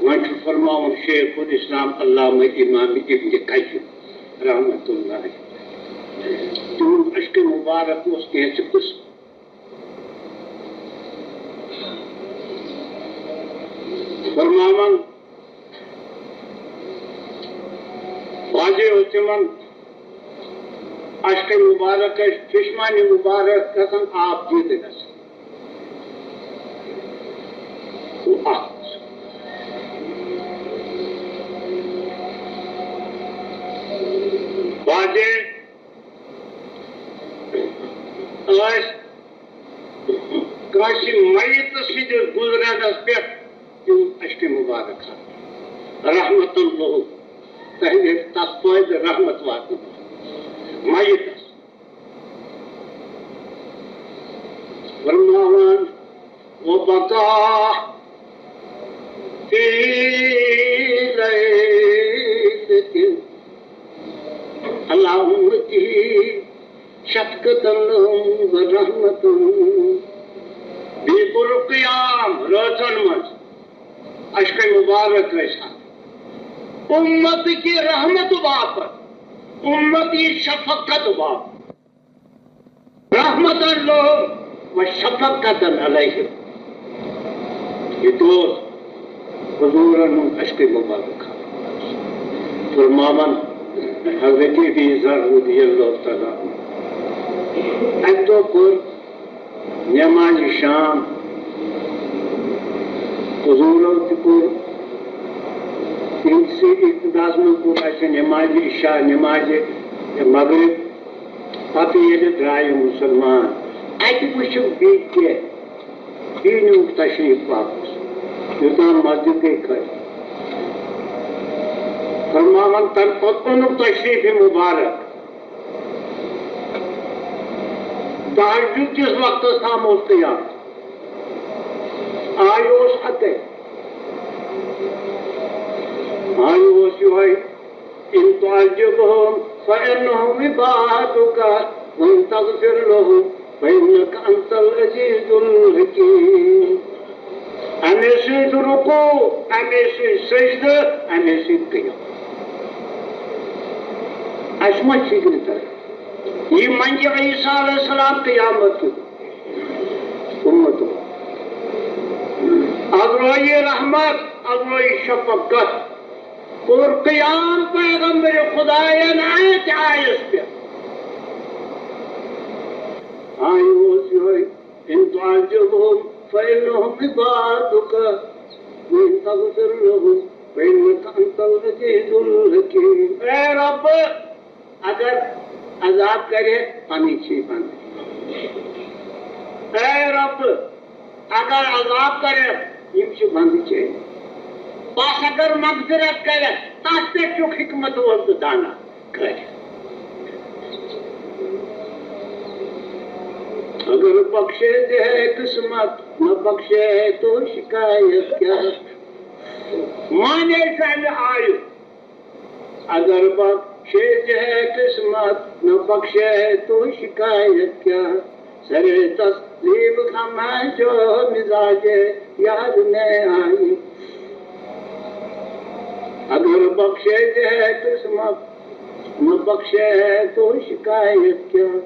وۄنۍ چھُ فرماوُن شیخ الاسلام علامہ امام ابن قیم رحمتہ اللہ علیہ۔ تِہُنٛد عشق مبارک اوس کینٛژِ قٕسمہٕ۔ فرماوان، واجے اوس تِمن عشق مبارک، چشمانِ مبارک گژھان آب دیٖدٕ گژھان۔ گوٚو اکھ۔ واجے ٲسۍ کٲنٛسہِ میتہٕ سٕنٛدِس گُزرنس پٮ۪ٹھ تِم عشق مبارک کران۔ رحمتن لہو، تۄہہِ گژھِ تس پٲدٕ رحمت واتنہٕ میتس۔ فرماوان، وبکا فی لیلة علی امتہ شفقة لهم ورحمة۔ بیٚیہِ کوٚر قیام رٲژن منٛز، عشق مبارک ٲسۍ اتھ۔ امت کہِ رحمت باپتھ، امت یہِ شفقت باپتھ۔ رحمتن لهم وشفقة علیهم۔ یہِ تہِ اوس حضورن ہُنٛد عشق مبارک۔ فرماوان حضرت ابی ذر رضی اللہ تعالیٰ عنہ، اَکہِ دۄہ کوٚر نمازِ شام حضورو تہِ کوٚر، تِہنٛدسٕے اقتداس منٛز کوٚر اَسہِ نمازِ عشاء، نمازِ مغرب۔ پتہٕ ییٚلہِ درٛایہِ مُسلمان، اَتہِ وٕچھُکھ بیٚیہِ کینٛہہ، بیٚیہِ نیوٗکھ تشریٖف واپس، یوٚتام مسجد گٔے خٲلی۔ فرماوان، تَمہِ پتہٕ اوٚنُکھ تشریٖف مبارک۔ تہجد کِس وقتس تام اوس قیام۔ آیہِ اوس اَتے۔ آیہِ اوس یِہوٚے، ان تعذبهم فإنهم عبادك وإن تغفر لهم فإنك أنت العزيز الحكيم۔ اَمے سۭتۍ رُکوع، اَمے سۭتۍ سجدٕ، اَمے سۭتۍ قیام۔ اَسہِ ما چھِ فِکرِ تَران؟ یہِ منٛگہِ عیسیٰ علیہ السلام قیامت کیُتھ۔ اُمتو۔ از رویہِ رحمت، از رویہِ شفقت۔ کوٚر قیام پیغمبر خداین اَتہِ آیس پٮ۪ٹھ۔ آیہِ اوس یِہوٚے، ان تعذبهم فإنهم عبادك وإن تغفر لهم فإنك أنت العزيز الحكيم۔ اے رب، اگر عذاب کرِ، پنٕنۍ چھِ بندٕ۔ اے رب، اگر عذاب کرِ، یِم چھِ بندٕ چٲنۍ۔ بس اگر مغفرت کرِ، تتھ پٮ۪ٹھ چھُکھ حکمت وول تہٕ دانا۔ کر۔ اگر بخشے دے قسمت، نہ بخشے تو شکایت کیا۔ معنی سانہِ آیہِ، اگر بخشے دے قسمت، نہ بخشے تو شکایت کیا۔ سرے تسلیم خم ہے جو مزاج یار میں آئی۔ اگر بخشے دے قسمت، نہ بخشے تو شکایت کیا۔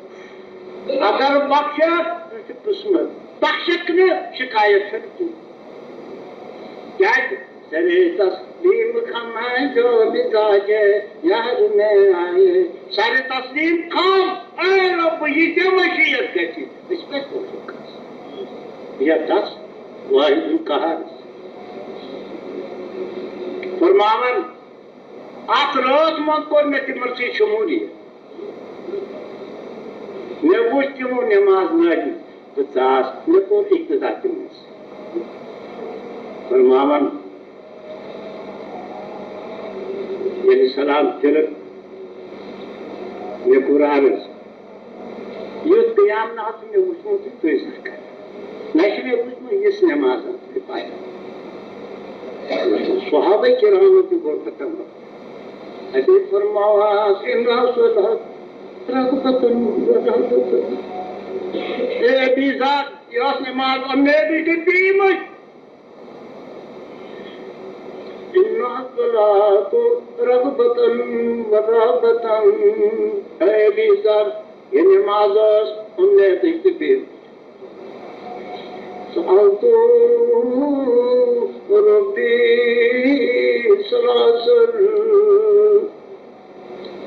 اگر بخشے، سُہ چھُ قٕسمت۔ بخشکھ نہٕ، شکایت چھَنہٕ کینٛہہ۔ کیٛازِ؟ سرے تسلیم خم ہے جو مزاج یار میں آئے۔ سرے تسلیم خم، اے رب، یہِ ژےٚ مشیت گژھِ، أسۍ کتہِ پوٚرُکھ؟ یتھ دس واحد القہار۔ فرماوان، اتھ رٲژ منٛز کوٚر مےٚ تِمن سۭتۍ شموٗلیت۔ مےٚ وُچھ تِمو نماز لٲجمٕژ، بہٕ ژاس، مےٚ کوٚر اقتدا تِمن سۭتۍ۔ فرماوان، ییٚلہِ سلام پھِرٕ، مےٚ کوٚر عرض، یُتھ قیام نہ آسہِ مےٚ وُچھمُت، تُہۍ زانٛہہ کَرِ۔ نہ چھُ مےٚ وُچھمُت یِژھ نٮ۪ماز آسان تہِ پَران۔ صحابہ کرامو تہِ کوٚر ختم۔ اَتے فرماوان، "إنها الصلاة رغبة ورهبة۔" اے ابی ذر، یہِ ٲس نٮ۪ماز اُمیدٕچ تہٕ بیٖمٕچ۔ إنها الصلاة رغبة ورهبة۔ اے ابی ذر، یہِ نٮ۪ماز ٲس اُمیدٕچ تہٕ بیٖمٕچ۔ سألت ربي ثلاثا۔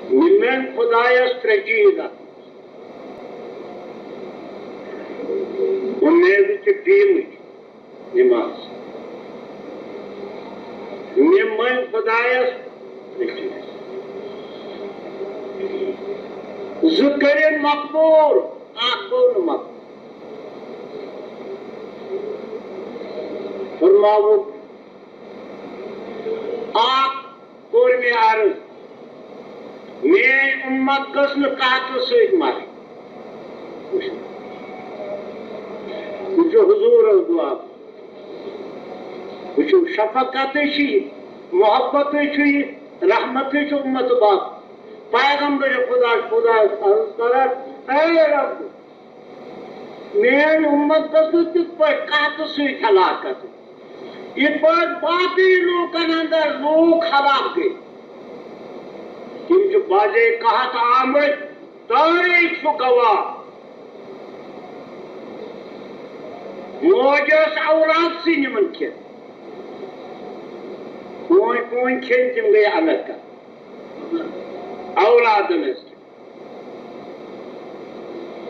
مےٚ منٛگ خۄدایَس ترٛےٚ چیٖز اَتھ منٛز۔ اُمید تہٕ بیٖمٕچ نٮ۪ماز۔ مےٚ منٛگ خۄدایَس ترٛےٚ چیٖز۔ زٕ کٔرِن مقبوٗل، اَکھ گوٚو نہٕ مقبوٗل۔ فرماوُکھ، اَکھ کوٚر مےٚ عرض، میٲنۍ اُمت گٔژھ نہٕ قحطہٕ سۭتۍ مَرٕنۍ۔ وٕچھِو، یہِ چھُ حضوٗرَس دُعا۔ وٕچھِو، شفقتٕے چھِ یہِ، محبتٕے چھُ یہِ، رحمتٕے چھُ اُمت باپ۔ پیغمبر خدا چھُ خدایَس عرض کران، اے رب، میٲنۍ اُمت گٔژھ نہٕ تِتھ پٲٹھۍ قحطہٕ سۭتۍ ہلاک گژھٕنۍ، یِتھ پٲٹھۍ باقٕے لوٗکن اندر لوٗکھ ہلاک گٔے۔ تِم چھِ بازے قحط آمٕتۍ، تٲریٖخ چھُ گواہ۔ موج ٲس اولاد سٕے نِمن کھٮ۪تھ۔ پونۍ پونۍ کھٮ۪ن تِم گٔے الگ کرنہٕ۔ اولادن ٲسۍ کھٮ۪ن۔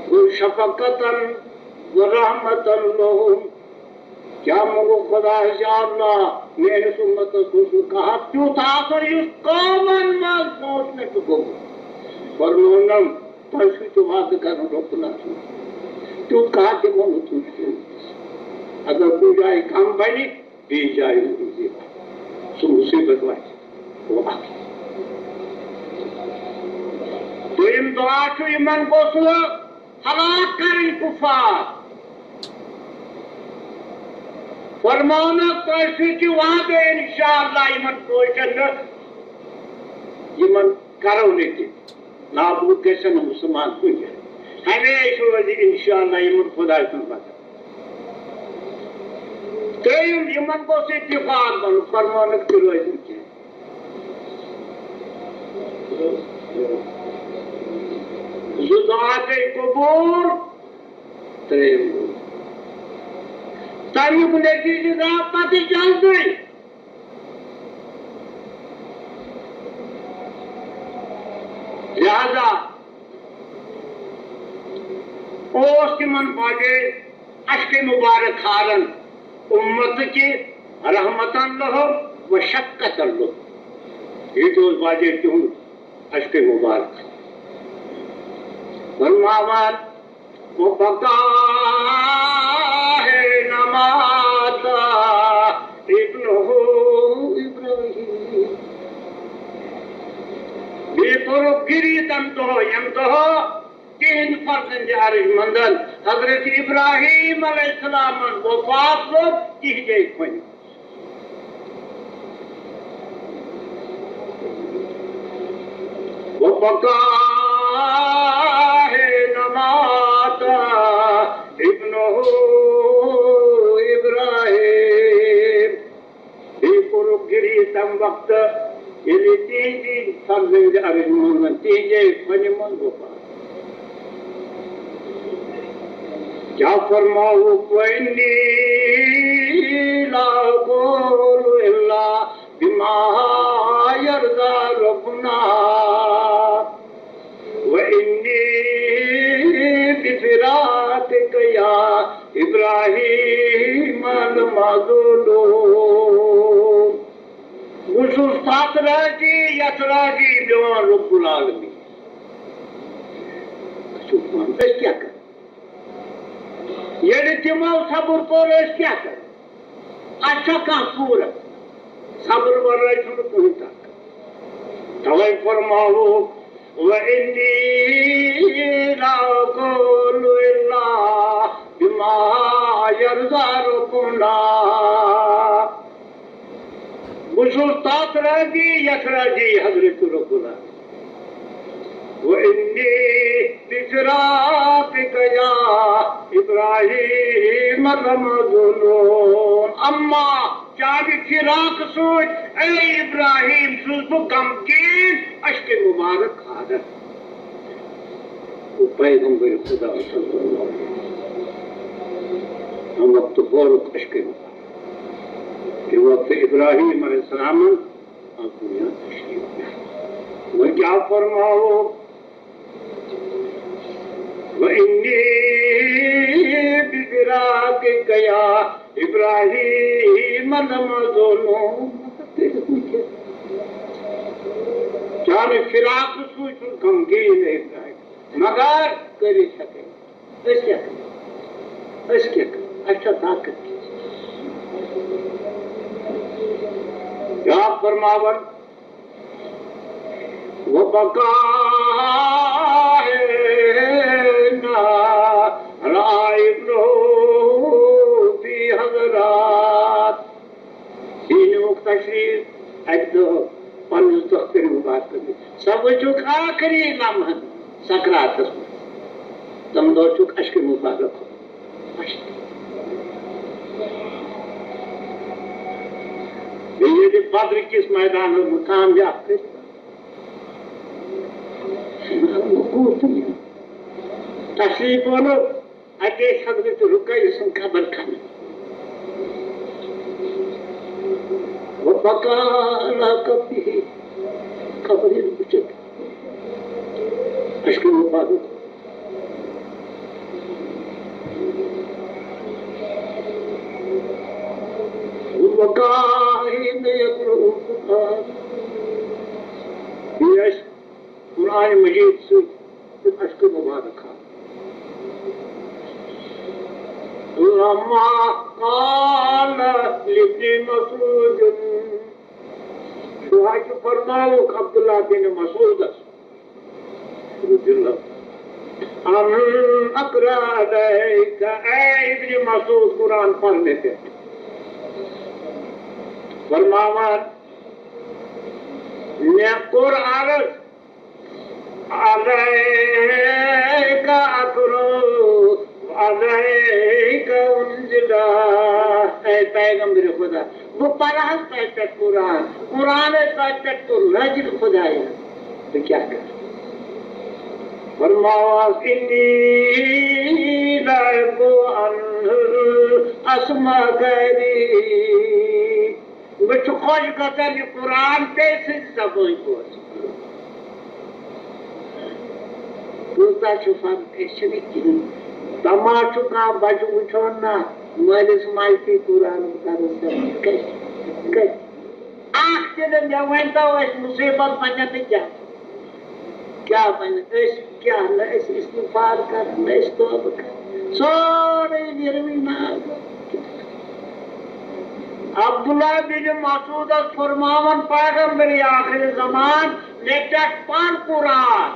گوٚو شفقتاً و رحمتاً لہم۔ کیٛاہ منٛگو خۄدایَس، یا اللہ، میٲنِس اُمتَس گوٚژھ نہٕ قحط تیُتھ آسُن، یُس قومَن منٛز برونٛٹھ مےٚ چھُ گوٚمُت۔ فرمونم، تۄہہِ چھُو تہِ وعدٕ کرُن رۄب العالمین۔ تیُتھ قحط دِمو نہٕ تُہۍ کینٛہہ۔ اگر کُنہِ جایہِ کم بنہِ، بیٚیہِ جایہِ ہُنٛد یہِ سُہ مُصیٖبت واتہِ۔ گوٚو اکھ۔ دوٚیِم دُعا چھُ، یِمن گوٚژھ نہٕ ہلاک کرٕنۍ کُفار۔ فرماونہٕ تۄہہِ سۭتۍ چھُ وعدٕ، انشاءاللہ یِمن سوزن نہٕ، یِمن کرو نہٕ کینٛہہ۔ نابود گژھن نہٕ مُسلمان کُنہِ جایہِ۔ ہمیشہِ روزِ انشاءاللہ یِمن خۄداے سُنٛد مدد۔ ترٛیٚیِم، یِمن گوٚژھ اتفاق بنُن، فرمانُک تہِ روزِ نہٕ کینٛہہ۔ زٕ دُعا گٔے قبوٗل، ترٛیٚیِم گوٚو۔ تَمیُک نتیٖجہٕ درٛاو پتہٕ جلدٕے۔ لہذا اوس تِمن باجے اشکے مبارک کھاران، امت کی رحمتن لہم و شفقتن لہم۔ یہ تو باجے تِہُنٛد اشکے مبارک۔ فرماوان، وبكى حين مات ابنه إبراهيم۔ بیٚیہِ کوٚرُکھ گِری تَمہِ دۄہ، ییٚمہِ دۄہ تِہِنٛدِ فرزند ارجمندن حضرت ابراہیم علیہ السلامن وفات لوٚگ تِہنٛدے کھۄنہِ۔ وبكى حين مات ابنه إبراهيم۔ بیٚیہِ کوٚرُکھ گِری تَمہِ وقتہٕ، ییٚلہِ تِہنٛدِ فرزند ارجمندن تِہنٛدے کھۄنہِ منٛز وفات۔ کیٛاہ فرماوُکھ؟ وإني لا أقول إلا بما يرضى ربنا وإني بفراقك يا إبراهيم لمعزول۔ بہٕ چھُس تَتھ راضی، یَتھ راضی میون رب العالمین۔ أسۍ کیٛاہ کرو؟ ییٚلہِ تِمو صبر کوٚر، أسۍ کیٛاہ کرو؟ اَتھ چھا کانٛہہ صوٗرت؟ صبر ورٲے چھُنہٕ کٕہٕنۍ طاقت۔ توے فرماوو، وَإِنِّي لَأَقُولُ إِلَّا بِمَا يَرْضَى رَبُّنَا۔ بہٕ چھُس تَتھ راضی، یَتھ راضی حضرت رب العالمین۔ وَإِنِّي بِفِرَاقِكَ يَا إِبْرَاهِيمَ لَمَحْزُونٌ۔ اما چانہِ فراق سۭتۍ، اے ابراہیم، چھُس بہٕ غمگیٖن، اشکِ مبارک خارن۔ گوٚو پیغمبر خدا صلی اللہ علیہ وسلم۔ ہم وقت فاروق اشکِ مبارک۔ یہِ وقت ابراہیم علیہ السلامن آو دُنیا تشریف نیاے۔ وۄنۍ کیٛاہ فرماوو؟ وَإِنِّي بِفِرَاقِكَ يَا إِبْرَاهِيمَ لَمَحْزُونٌ۔ چانہِ فراق سۭتۍ چھُس غمگیٖن، اے ابراہیم، مگر کٔرِتھ ہٮ۪کے۔ أسۍ کیٛاہ کرو؟ أسۍ کیٛاہ کرو؟ اَسہِ چھا طاقت کینٛہہ؟ بیٛاکھ فرماوان، وَبَكَىٰ حِينَ رَأَى ابْنَهُ فِي حَضْرَاتِ۔ سُہ نیوٗکھ تشریٖف اَکہِ دۄہ پنٛنِس دۄختٕرِ مُبارکَس نِش۔ سۄ وٕچھُکھ ٲخری لمحن سکراتَس منٛز۔ تَمہِ دۄہ چھُکھ اشکِ مُبارک۔ بیٚیہِ ییٚلہِ بدر کِس مٲدانَس منٛز کامیاب کٔرِتھ، تشریٖف اوٚنُکھ۔ اَتہِ ٲسۍ حضرت رُقیہ سُنٛد قبر کھنان۔ وَبَكَىٰ عَلَىٰ قَبْرِهِ، قبر ییٚلہِ وٕچھِتھ، اشکِ مُبارک۔ وَبَكَىٰ حِينَ يَقْرَأُ الْقُرْآنَ۔ بیٚیہِ ٲسۍ قرآن مجید سۭتۍ تِم اشکِ مبارک ہاوان۔ لما قال لابن مسعود، دُعا چھُ فرماوُکھ عبداللہ بن مسعودس، رضی اللہ عنہ، ان اقرا علیک، اے ابن مسعود، قرآن پَر مےٚ پٮ۪ٹھ۔ فرماوان، مےٚ کوٚر عرض، علیک اقرا، علیک انزل۔ اے پیغمبر خدا، بہٕ پرٕ حظ تۄہہِ پٮ۪ٹھ قرآن، قرآن ہے تۄہہِ پٮ۪ٹھ کوٚر نازل خدایَن، بہٕ کیٛاہ کرٕ؟ فرماوس، انی لا احب ان اسمع غیری۔ مےٚ چھُ خۄش گژھان یہِ قرآن بیٚیہِ سٕنٛزِ زبٲنۍ بوزُن۔ کۭژاہ چھُ فرق، أسۍ چھِنہٕ کِہیٖنۍ۔ دَما چھُ کانٛہہ بَچہٕ وٕچھان نا، مٲلِس ماجہِ تہِ قرآن کَران سَمجھ۔ کَتہِ؟ کَتہِ؟ اَکھ تہِ نہٕ۔ مےٚ ؤنۍ تو، اَسہِ مُصیٖبت بَنہِ تہٕ کیٛاہ؟ کیٛاہ بَنہِ؟ أسۍ کیٛاہ؟ نہ أسۍ استغفار کَران، نہ أسۍ توبہٕ کَران۔ سورُے نیروٕے نار۔ عبداللہ بن مسعودس فرماوان پیغمبر آخر زمان، مےٚ پٮ۪ٹھ پَر قرآن۔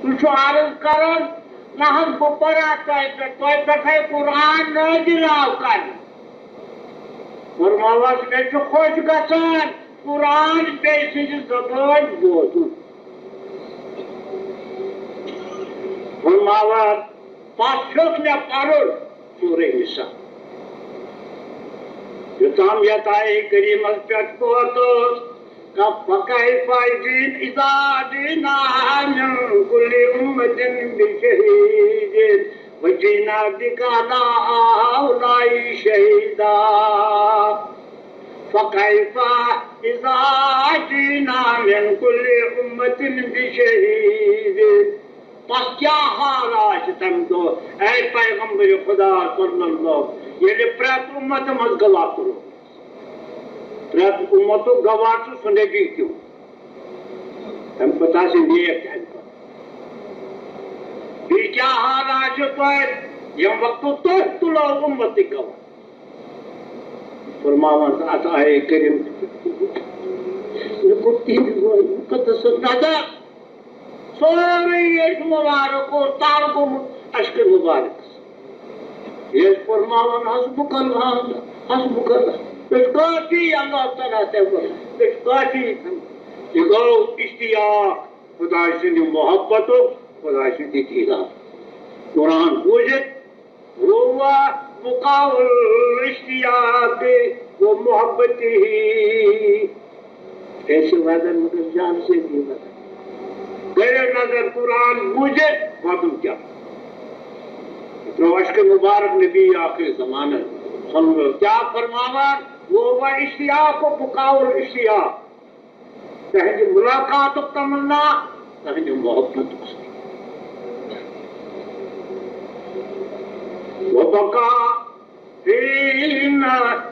ژٕ چھُ عرض کران، نہ حظ، بہٕ پَرٕ ہا تۄہہِ پٮ۪ٹھ، تۄہہِ پٮ۪ٹھ ہے قرآن نٲزِل آو کرنہٕ۔ فرماوس، مےٚ چھُ خۄش گژھان قرآن بیٚیہِ سٕنٛزِ زبٲنۍ بوزُن۔ فرماوان، پتہٕ ہیوٚت مےٚ پرُن سورہ نساء۔ یوٚتام یتھ آیہِ کریٖمس پٮ۪ٹھ ووتُس، فکیف اذا جئنا من کل امة بشہید وجئنا بک علی ہؤلاء شہیدا۔ فکیف اذا جئنا من کل امة بشہید۔ پس کیٛاہ حال آسہِ تَمہِ دۄہ، اے پیغمبر خدا صلی اللہ، ییٚلہِ پرٛٮ۪تھ اُمتہٕ منٛز گواہ کوٚرُکھ؟ پرٛٮ۪تھ اُمتُک گواہ چھُ سُہ نبی تہِ۔ تَمہِ پتہٕ آسہِ نیک تہِ اَمہِ پتہٕ۔ بیٚیہِ کیٛاہ حال آسہِ تۄہہِ، ییٚمہِ وقتہٕ تُہۍ تُلو اُمتٕکۍ گواہ؟ فرماوان اتھ آیے کریم، مےٚ کوٚر تِہنٛدِ روحِ مُقدسس نظر، سورُے ییٚتہِ مُبارک اوس تر گوٚمُت عشقِ مُبارکس۔ یہِ ٲسۍ فرماوان، "حسبک اللہ، حسبک اللہ۔" مےٚ چھُ کافی اللہ تعالیٰ تہِ ووٚن، مےٚ چھُ کافی۔ یہِ گوٚو اشتیاق خداے سٕنٛدِ محبتُک، خداے سٕنٛدِ دیدار۔ قرآن بوٗزِتھ، "هو بقاء الاشتیاق و محبته۔" ایسے وزن مگر جان سے بھی وزن۔ گٔیو نظر قرآن بوٗزِتھ، وَدُن کیٛاہ؟ ترٛوو عشقِ مُبارک نبی آخر زمانہٕ صلی اللہ علیہ وسلم۔ کیٛاہ فرماوان؟ "هو اشتیاق و بقاء الاشتیاق۔" تہنٛدِ ملاقاتُک تمنا، تہنٛدِ محبتُک۔ وبقى حين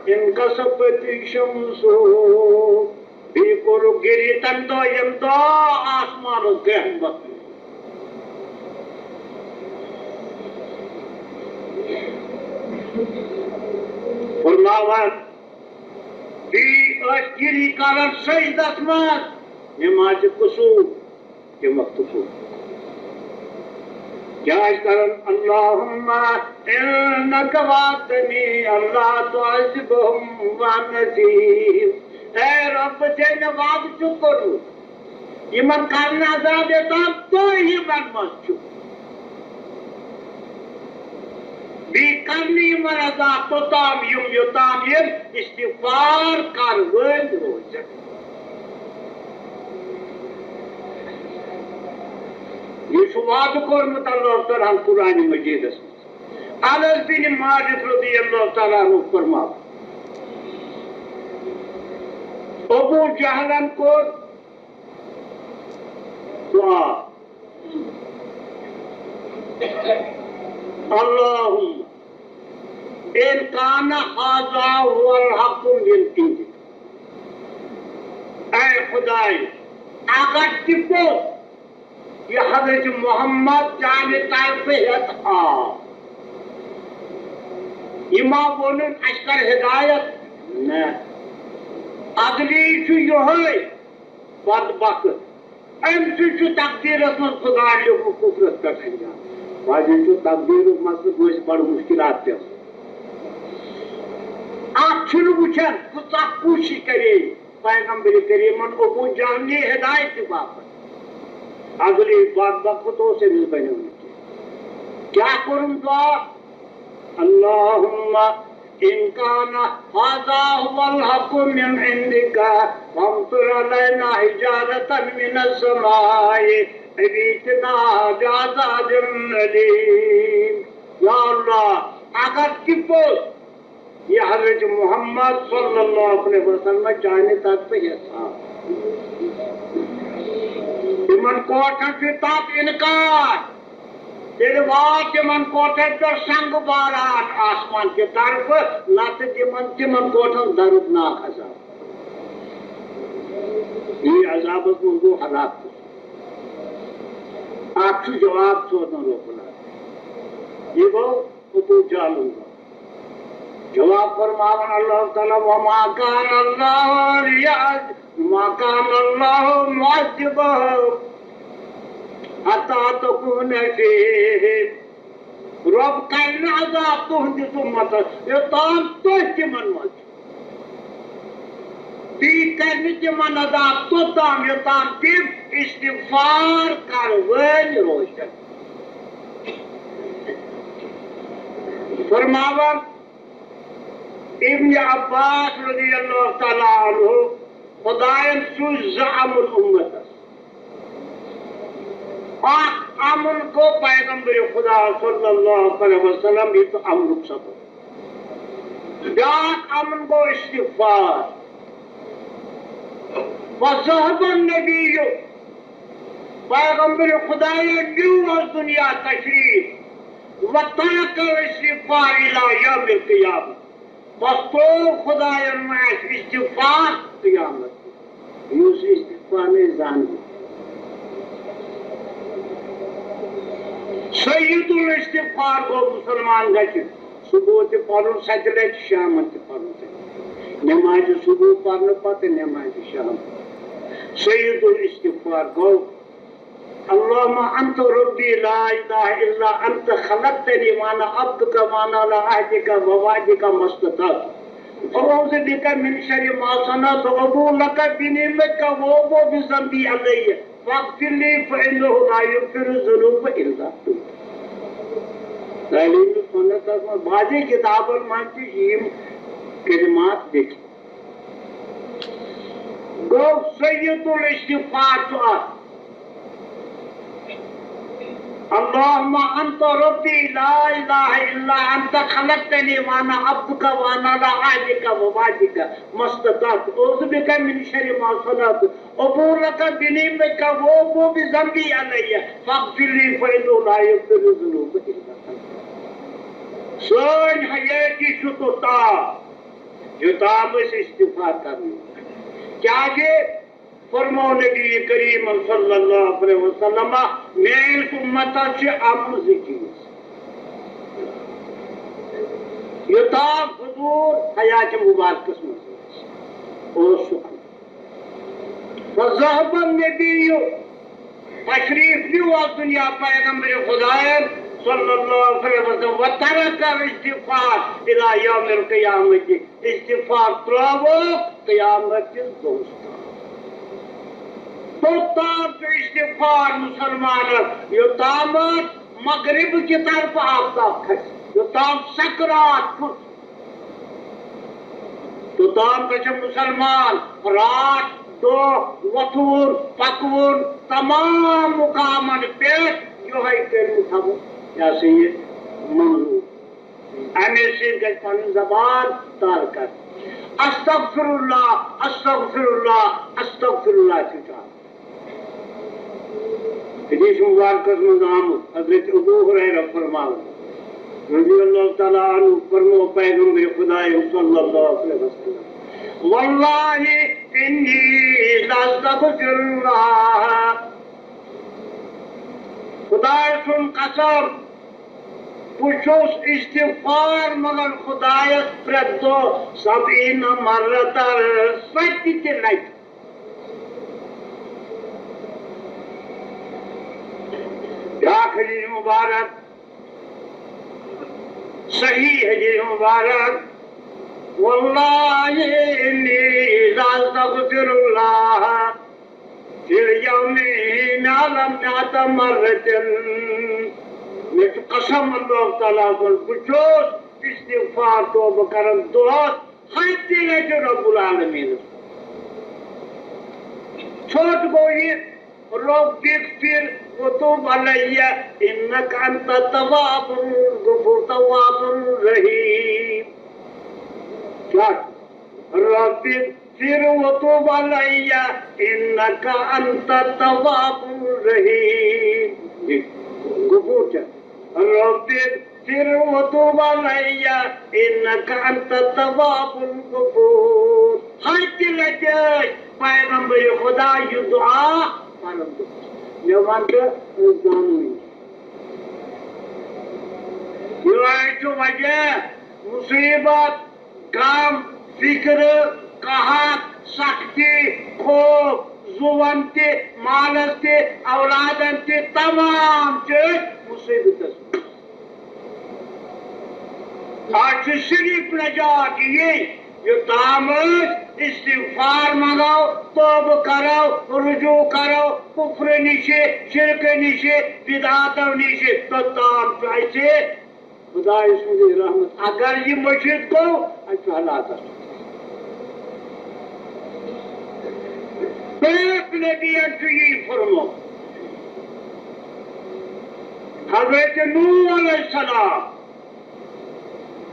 انكسفت الشمس۔ بیٚیہِ کوٚرُکھ گِری تَمہِ دۄہ، ییٚمہِ دۄہ آسمانَس گرٛہن وۄتھُن۔ فرماوان، بیٚیہِ ٲسۍ گِری کران سجدس منٛز نمازِ کسوف۔ تَمہِ وقتہٕ کوٚر۔ کیٛاہ ٲسۍ کران؟ "اللهم إنك وعدتني ألا تعذبهم وأنا فيهم۔" اے رۄب، ژےٚ مےٚ وعدٕ چھُکھ کوٚرمُت، یِمن کرنہٕ عذاب یوٚتام تُہۍ یِمن منٛز چھِو۔ بیٚیہِ کرنہٕ یِمن عذاب توٚتام یِم، یوٚتام یِم استغفار کرن وٲلۍ روزن۔ یہِ چھُ وعدٕ کوٚرمُت اللہ تعالیٰ ہن قرآنِ مجیدس منٛز۔ انس بن مالک رضی اللہ تعالیٰ عنہ فرماوان، ابو جہلن کوٚر دعا، اللهم إن كان هذا هو الحق من عندك۔ اے خداے، اگر تہِ پوٚز یہِ حضرت محمد چانہِ طرفہٕ ہٮ۪تھ آو، یہِ ما ووٚنُن اَسہِ کر ہدایت؟ نہ، اصلی چھُ یِہوٚے بدبخت۔ أمۍ سٕے چھُ تقدیٖرَس منٛز خۄداے لیوٗکھمُت کُفرَس پٮ۪ٹھ انجام۔ وۄنۍ چھُ تقدیٖرُک مسلہٕ، گوٚژھ بڑٕ مُشکِلات پٮ۪وان۔ اَتھ چھُنہٕ وٕچھان، کۭژاہ کوٗشِش کرے پیغمبر کریٖمَن ابو جہل نی ہدایتہِ باپتھ۔ اصلی بدبخت اوس أمِس بنیومُت۔ کیٛاہ کوٚرُن دعا؟ اللهم إن كان هذا هو الحق من عندك فأمطر علينا حجارة من السماء أو ائتنا بعذاب أليم۔ یا اللہ، اگر تہِ پوٚز یہِ حضرت محمد صلی اللہ علیہ وسلم چانہِ طرفہٕ ہٮ۪تھ آو، تِمن کوٹھن چھُ تتھ انکار۔ تیٚلہِ وات تِمن کوٹھن پٮ۪ٹھ سنگہٕ باران آسمان کہِ طرفہٕ، نتہٕ دِمن تِمن کوٹھن دردناک عذاب۔ یہِ عذابس منٛز گوٚو ہلاک۔ اکھ چھُ جواب سوزان رۄب العالمین۔ یہِ گوٚو ابو جہلُن گوٚو۔ جواب فرماوان اللہ تعالیٰ، وما كان الله ليعذ-، وما كان الله معذبهم حتى تكون فيهم۔ رۄب کرِ نہٕ عذاب تُہنٛدِس اُمتس، یوٚتام تُہۍ تِمن منٛز چھِو۔ بیٚیہِ کرِ نہٕ تِمن عذاب توٚتام، یوٚتام تِم استغفار کرن وٲلۍ روزن۔ فرماوان ابن عباس رضی اللہ تعالیٰ عنہ، خداین سوٗز زٕ امر اُمتس۔ اکھ امر گوٚو پیغمبر خدا صلی اللہ علیہ وسلم، یہِ چھُ امرُک سبب۔ بیٛاکھ امر گوٚو استغفار۔ وذهب النبي، پیغمبر خدایَن نیوٗ از دُنیا تشریٖف، وترك الاستغفار إلى يوم القيامة۔ پتہٕ ترٛوو خدایَن وۄنۍ اَسہِ استغفار قیامت۔ یُس استغفار نہٕ زانہِ۔ سید الاستغفار گوٚو مُسلمان گژھِ صبح تہِ پَرُن، سَتہِ لَٹہِ شامَن تہِ پَرُن۔ نمازِ صبح پرنہٕ پتہٕ نمازِ شام۔ سید الاستغفار گوٚو، اللهم انت ربی لا الہ الا انت خلقتنی وانا عبدک وانا علی عہدک ووعدک ما استطعت۔ اعوذ بک من شر ما صنعت ابوء لک بنعمتک وابوء بذنبی علی فاغفر لی فانہ لا یغفر الذنوب الا انت۔ تعلیم سنتس منٛز بعضی کتابن منٛز تہِ چھِ یِم کلمات لیکھِتھ۔ گوٚو سید الاستغفار چھُ اکھ۔ اللهم انت ربی لا الہ الا انت خلقتنی وانا عبدک وانا علی عہدک ووعدک ما استطعت اعوذ بک من شر ما صنعت ابوء لک بنعمتک وابوء بذنبی علی فاغفر لی فانہ لا یغفر الذنوب الا انت۔ سٲنۍ حیٲتی چھُ توٚتام، یوٚتام أسۍ استغفار کرنہٕ۔ کیازِ فرموو نبی کریم صلی اللہ علیہ وسلم، میٲنِس امتس چھِ امن زٕ چیز۔ یوٚتام حضور حیات مبارکس منٛز ٲسۍ، اوس سُہ امن۔ فذهب النبی، تشریف نیو از دنیا پیغمبر خداین صلی اللہ علیہ وسلم، وترک الاستغفار الی یوم القیامت۔ استغفار ترٛووُکھ قیامت کِس دۄہس تام۔ توٚتام چھُ استغفار مسلمانس، یوٚتامتھ مغرب کہِ طرفہٕ آفتاب کھسہِ، یوٚتام سکرات کھوٚت، توٚتام گژھِ مسلمان راتھ، دۄہ، وۄتھوُن، پکوُن، تمام مقامن پٮ۪ٹھ یِہوٚے کٔرِتھ تھاوُن، یہِ ہسا یہِ منظور۔ امے سۭتۍ گژھِ پنٕنۍ زبان تر کرٕنۍ۔ استغفر اللہ، استغفر اللہ، استغفر اللہ چھُ چاہان۔ حدیث مبارکس منٛز آمُت، حضرت ابو ہریرہ فرماوان، رضی اللہ تعالیٰ عنہ، فرمو پیغمبر خدایم صلی اللہ علیہ وسلم، واللہ انی لاستغفر اللہ، خدای سُنٛد قسم، بہٕ چھُس استغفار منٛگان خدایس پرٛٮ۪تھ دۄہ سبعین مرتن، ستہِ تہِ لٹہِ۔ بیاکھ حدیث مبارک، صحیح حدیث مبارک، واللہ انی لاستغفر اللہ فی الیوم مئۃ مرۃ۔ مےٚ چھُ قسم اللہ تعالیٰ سُنٛد، بہٕ چھُس استغفار توبہٕ کران دۄہس ہتہِ لٹہِ رب العالمینس۔ ژھوٚٹ گوٚو یہِ، رب اغفر وتوب علی انک انت التواب الغفور، تواب الرحیم۔ کیٛاہ؟ رب اغفر وتوب علی انک انت التواب الرحیم۔ غفور چھا؟ رب اغفر وتوب علی انک انت التواب الغفور۔ ہتہِ لٹہِ ٲسۍ پیغمبر خدا یہِ دعا پران۔ مےٚ وَن تہٕ أسۍ زانو یہِ۔ یِہوٚے چھُ وجہ مصیبت، غم، فکر، قحط، سختی، خوف، زُوَن تہِ، مالس تہِ، اولادن تہِ، تمام چھِ أسۍ مصیبتس منٛز۔ آز چھُ صرف نجات یی، یوٚتام أسۍ استغفار منٛگو، توبہٕ کرو، رجوع کرو، کفرٕ نِشہِ، شرکہٕ نِشہِ، بدعاتو نِشہِ، توٚتام چھُ اَسہِ خدایہِ سٕنٛزٕے رحمت۔ اگر یہِ مٔشِتھ گوٚو، اَسہِ چھُ ہلاکت۔ پاک نبیَن چھُ یی فرمومُت۔ حضرت نوح علیہ السلام،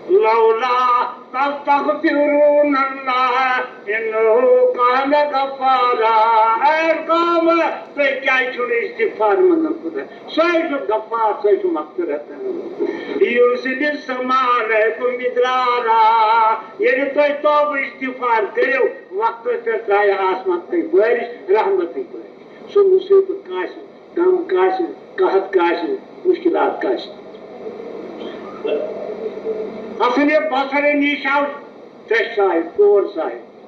لولا تستغفرون اللہ انہ کان غفارا۔ اے قوم، تُہۍ کیٛازِ چھِو نہٕ استغفار منٛگان خدا؟ سُہ ہے چھُ غفار، سُہ ہے چھُ مغفرت۔ یرسل السماء علیکم مدرارا۔ ییٚلہِ تُہۍ توبہٕ استغفار کٔرِو، وقتس پٮ۪ٹھ ترٛایہِ آسمان تُہۍ بٲرِش، رحمتٕچ بٲرِش۔ سُہ مصیبت کاسہِ، غم کاسہِ، قحط کاسہِ، مشکلات کاسہِ۔ حسن بصری نِش آو شیخ صاحب، کور صاحب،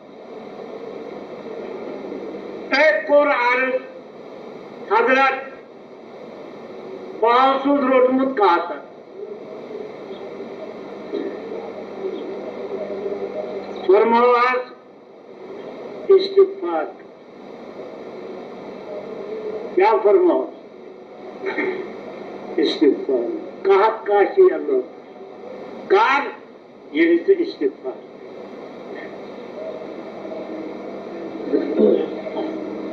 تٔمۍ کوٚر عرض، حضرت، بہٕ حظ چھُس روٚٹمُت کاتر۔ فرمٲو حظ استغفار۔ کیٛاہ فرمٲو؟ استغفار۔ قحط کاشی اللہ۔ کر؟ ییٚلہِ ژٕ استغفار۔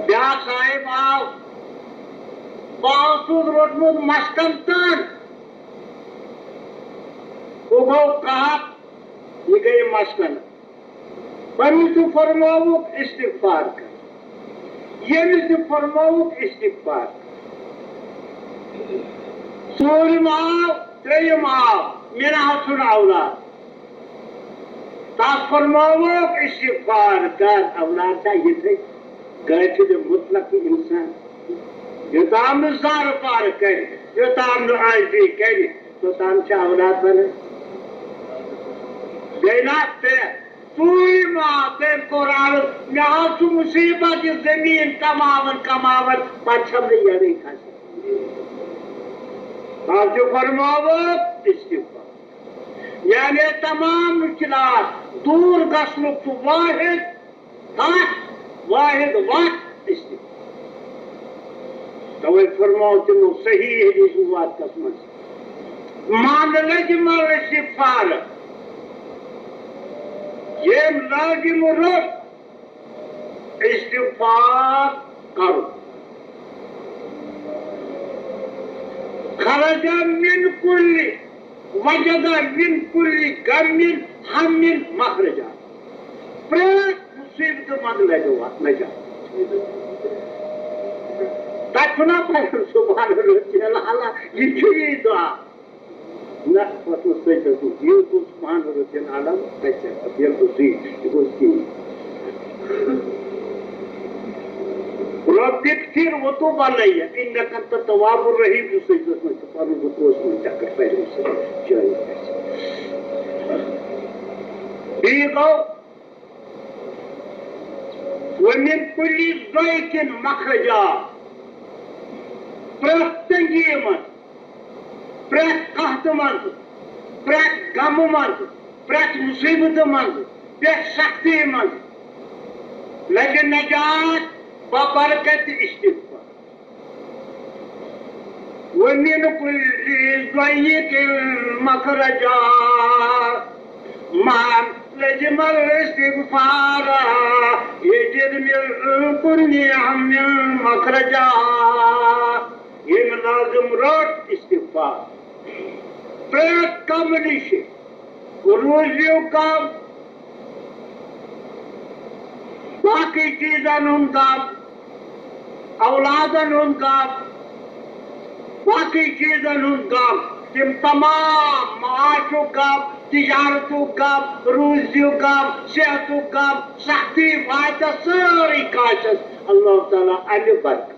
بیٛاکھ صاحب آو، بہٕ اوسُس روٚٹمُت مشکن تن۔ ہُہ گوٚو قحط، یہِ گٔیہِ مشکن۔ پنُن تہِ فرمووُکھ استغفار کر۔ ییٚمِس تہِ فرمووُکھ استغفار کر۔ ژوٗرِم آو، ترٛیٚیِم آو، مےٚ نہ حظ چھُنہٕ اولاد۔ تَس فرمووُکھ استغفار کر، اولاد چھا یِتھٕے غافل مطلق اِنسان۔ یوٚتام نہٕ زارٕ پارٕ کرِ، یوٚتام نہٕ عاجزی کرِ، توٚتام چھِ اولاد بنان۔ گٔے نا ترٛےٚ؟ ژوٗرِم آو، تٔمۍ کوٚر عرض، مےٚ حظ چھُ مُصیٖبت یہِ زٔمیٖن کماوان کماوان، پتہٕ چھَم نہٕ یَڈٕے کھسان۔ تَس تہِ فرمووُکھ استغفار۔ یعنی تمام مشکلات دوٗر گژھنُک چھُ واحد تَتھ واحد وقت استغفار۔ توے فرماو تِمو صحیح حدیث مبارکس منٛز، من لزم الاستغفار، ییٚمۍ لازم روٚٹ استغفار کرُن، خرج من کل وجد من کل غم ہم مخرجا۔ پرٛٮ۪تھ مُصیبتہٕ منٛز لَبہِ وَ-، نجات۔ تَتہِ چھُنہ پَران سبحان ربی الاعلیٰ، یہِ چھُ یی دُعا۔ نہ، پَتہٕ اوس سجدَس منٛز، یہِ گوٚو سبحان ربی الاعلیٰ، تَتہِ چھِ ییٚلہِ بہٕ زٕے، یہِ گوٚو ژیٖرۍ۔ رب اغفر وتب علی انک انت التواب الرحیم، یُس سجدس منٛز چھُ پنُن رکوعس منٛز چکر پرِ، یُس جٲیز گژھِ۔ بیٚیہِ گوٚو، ومن کل ضیق مخرجا، پرٛٮ۪تھ تنگی منٛز، پرٛٮ۪تھ قحطہٕ منٛز، پرٛٮ۪تھ غمہٕ منٛز، پرٛٮ۪تھ مُصیبتہٕ منٛز، پرٛٮ۪تھ سختی منٛز لگہِ نجات ببرکت استغفار۔ ومن کل ضیق مخرجا، من لزم الاستغفار یجد من کل ہم مخرجا۔ ییٚمۍ لازم روٚٹ استغفار۔ پرٛٮ۪تھ غمہٕ نِش، روٗزیُک غم، باقٕے چیٖزن ہُنٛد غم، اولادن ہُنٛد غم، باقٕے چیٖزن ہُنٛد غم، تِم تمام، معاشُک غم، تجارتُک غم، روٗزیُک غم، صحتُک غم، سختی واتٮ۪س سٲرٕے کٲنٛسہِ، اللہ تعالیٰ اَمہِ برکت۔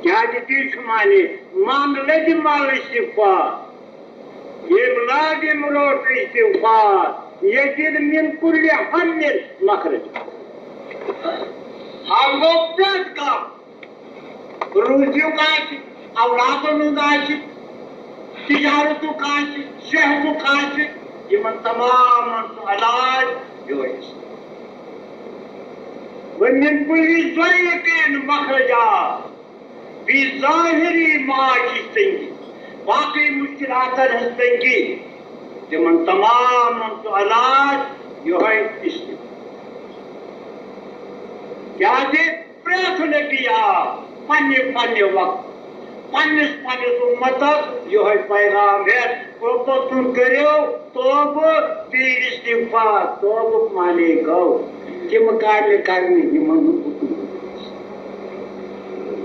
کیٛازِ تہِ چھُ معنی، من لزم الاستغفار، ییٚمۍ لازم روٚٹ استغفار، یجد من کل ہم مخرج۔ ہم گوٚو پرٛٮ۪تھ کانٛہہ، روٗزیُک آسہِ، اولادن ہُنٛد آسہِ، تجارتُک آسہِ، صحتُک آسہِ، یِمن تمامن چھُ علاج یِہوٚے استغفار۔ ومن کل ضیق مخرجا، بیٚیہِ ظٲہری معاشی تنگی، باقٕے مشکلاتن ہٕنٛز تنگی، تِمن تمامن چھُ علاج یِہوٚے استغفار۔ کیٛازِ پرٛٮ۪تھ نبی آو پننہِ پننہِ وقتہٕ پننِس پننِس اُمتس یِہوٚے پیغام ہٮ۪تھ، رۄبس سُنٛد کٔرِو توبہٕ، بیٚیہِ استغفار۔ توبُک معنی گوٚو تِم کامہِ کرنہِ یِمن ہُنٛد حُکُم اوس۔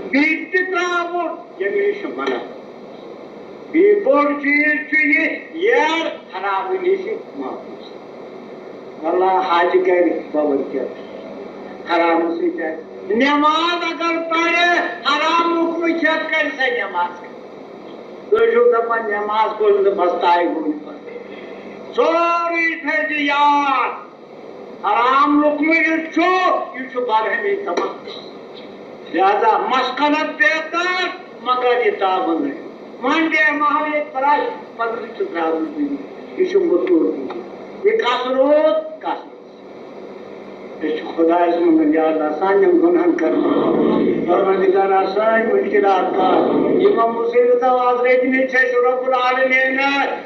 بیٚیہِ تہِ ترٛاوُن ییٚمہِ نِش منع۔ بیٚیہِ بوٚڑ چیٖز چھُ یہِ، ییر حرامہٕ نِش محفوٗظ۔ واللہ حج کرِ بابر کیٛاہ حرامہٕ سۭتۍ آسہِ۔ نٮ۪ماز اگر پرِ، حرام لُقمہٕ کھٮ۪تھ کرِ سۄ نٮ۪ماز۔ تُہۍ چھِو دَپان نٮ۪ماز پٔر نہٕ بس تاے گوٚو نہٕ پَتہٕ۔ سورُے تھٲیزِ یاد۔ حرام لُقمہٕ یُس چھُ، یہِ چھُ برہمی تمام۔ لہذا مسکنت بہتر، مگر یہِ تابہٕ نہٕ۔ وۄنۍ دِ محل ییٚتہِ برٛش، پتہٕ چھُ ترٛاوُن دُنیا۔ یہِ چھُ موٚکوٗر دُنیا۔ یہِ کس روٗد؟ کس روٗد؟ أسۍ چھِ خۄدایَس منٛگان، یا اللہ، سانٮ۪ن گۄنہَن کر معاف۔ پروردگارا، سٲنۍ مُشکِلات کر۔ یِمو مُصیبتو آز رٔٹمٕتۍ چھِ، أسۍ رب العالمین،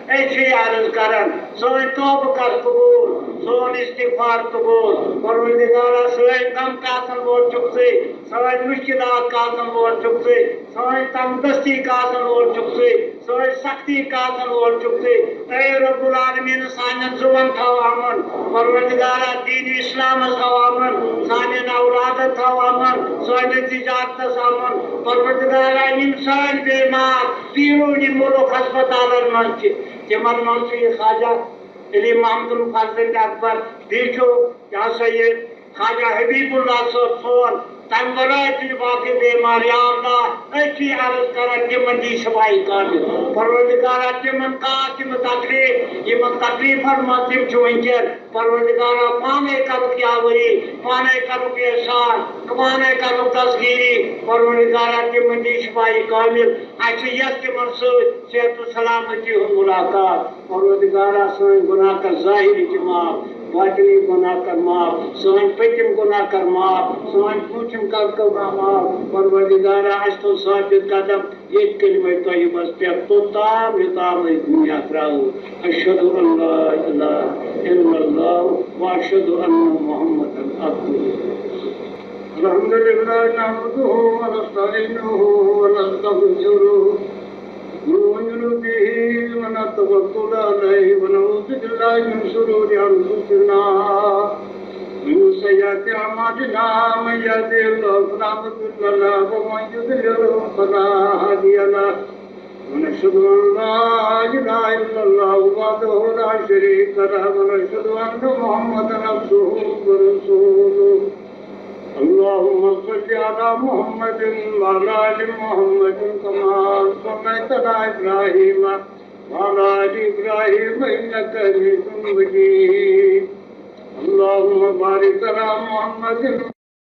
أسۍ چھِ یہِ عرض کران، سٲنۍ توبہٕ کر قبوٗل، سون استغفار قبوٗل۔ پروردگارا، سٲنۍ غم کاسَن وول چھُکھ ژٕے، سٲنۍ مُشکِلات کاسَن وول چھُکھ ژٕے، سٲنۍ تنگ دستی کاسَن وول چھُکھ ژٕے، سٲنۍ سختی کاسَن وول چھُکھ ژٕے۔ اے رب العالمین، سانٮ۪ن زُوَن تھاو امن۔ پروردگارا، دین اسلامس تھاو امن، سانٮ۪ن اولادن تھاو امن، سٲنِس تجارتس امن۔ پروردگارا، یِم سٲنۍ بیمار بیرونی مُلک ہسپتالن منٛز چھِ، تِمن منٛز چھُ یہِ خواجہ علی محمد الفضل اکبر، بیٚیہِ چھُ، یہِ ہسا یہِ، خواجہ حبیب اللہ صٲب سون، تمہِ ورٲے تہِ چھِ باقٕے بیمار۔ یا اللہ، أسۍ چھِ یہِ عرض کران، تِمن دی شفاعی کامل۔ پروردگارا، تِمن کر تِم تکلیف، یِمن تکلیفن منٛز تِم چھِ وٕنکیٚن۔ پروردگارا، پانے کرُکھ یاوری، پانے کرُکھ احسان، پانے کرُکھ دستگیری۔ پروردگارا، تِمن دی شفاعی کامل۔ اَسہِ چھُ یَتھ تِمن سۭتۍ صحت و سلامتی ہُنٛد ملاقات۔ پروردگارا، سٲنۍ گۄناہ کر ظٲہِری تہِ معاف، باطنی گۄناہ کر معاف، سٲنۍ پٔتِم گۄناہ کر معاف، سٲنۍ برٛونٛٹھِم کر کر معاف۔ پروردگارا، اَسہِ تھٲو ثٲبِت قدم ییٚتھۍ کلمہ طیبس پٮ۪ٹھ توٚتام یوٚتام أسۍ دُنیا ترٛاوو۔ اشہد ان لا الہ الا اللہ و اشہد ان محمدا عبدہ۔ الحمد لله نحمده ونستعينه ونستغفره ونؤمن به ونتوكل عليه ونعوذ بالله من شرور أنفسنا ومن سيئات أعمالنا. من يهده الله فلا مضل له ومن يضلل فلا هادي له. ونشهد أن لا إله إلا الله وحده لا شريك له ونشهد أن محمدا عبده ورسوله. اللهم صل على محمد وعلى آل محمد كما صليت على إبراهيم وعلى آل إبراهيم إنك حميد مجيد. اللهم بارك على محمد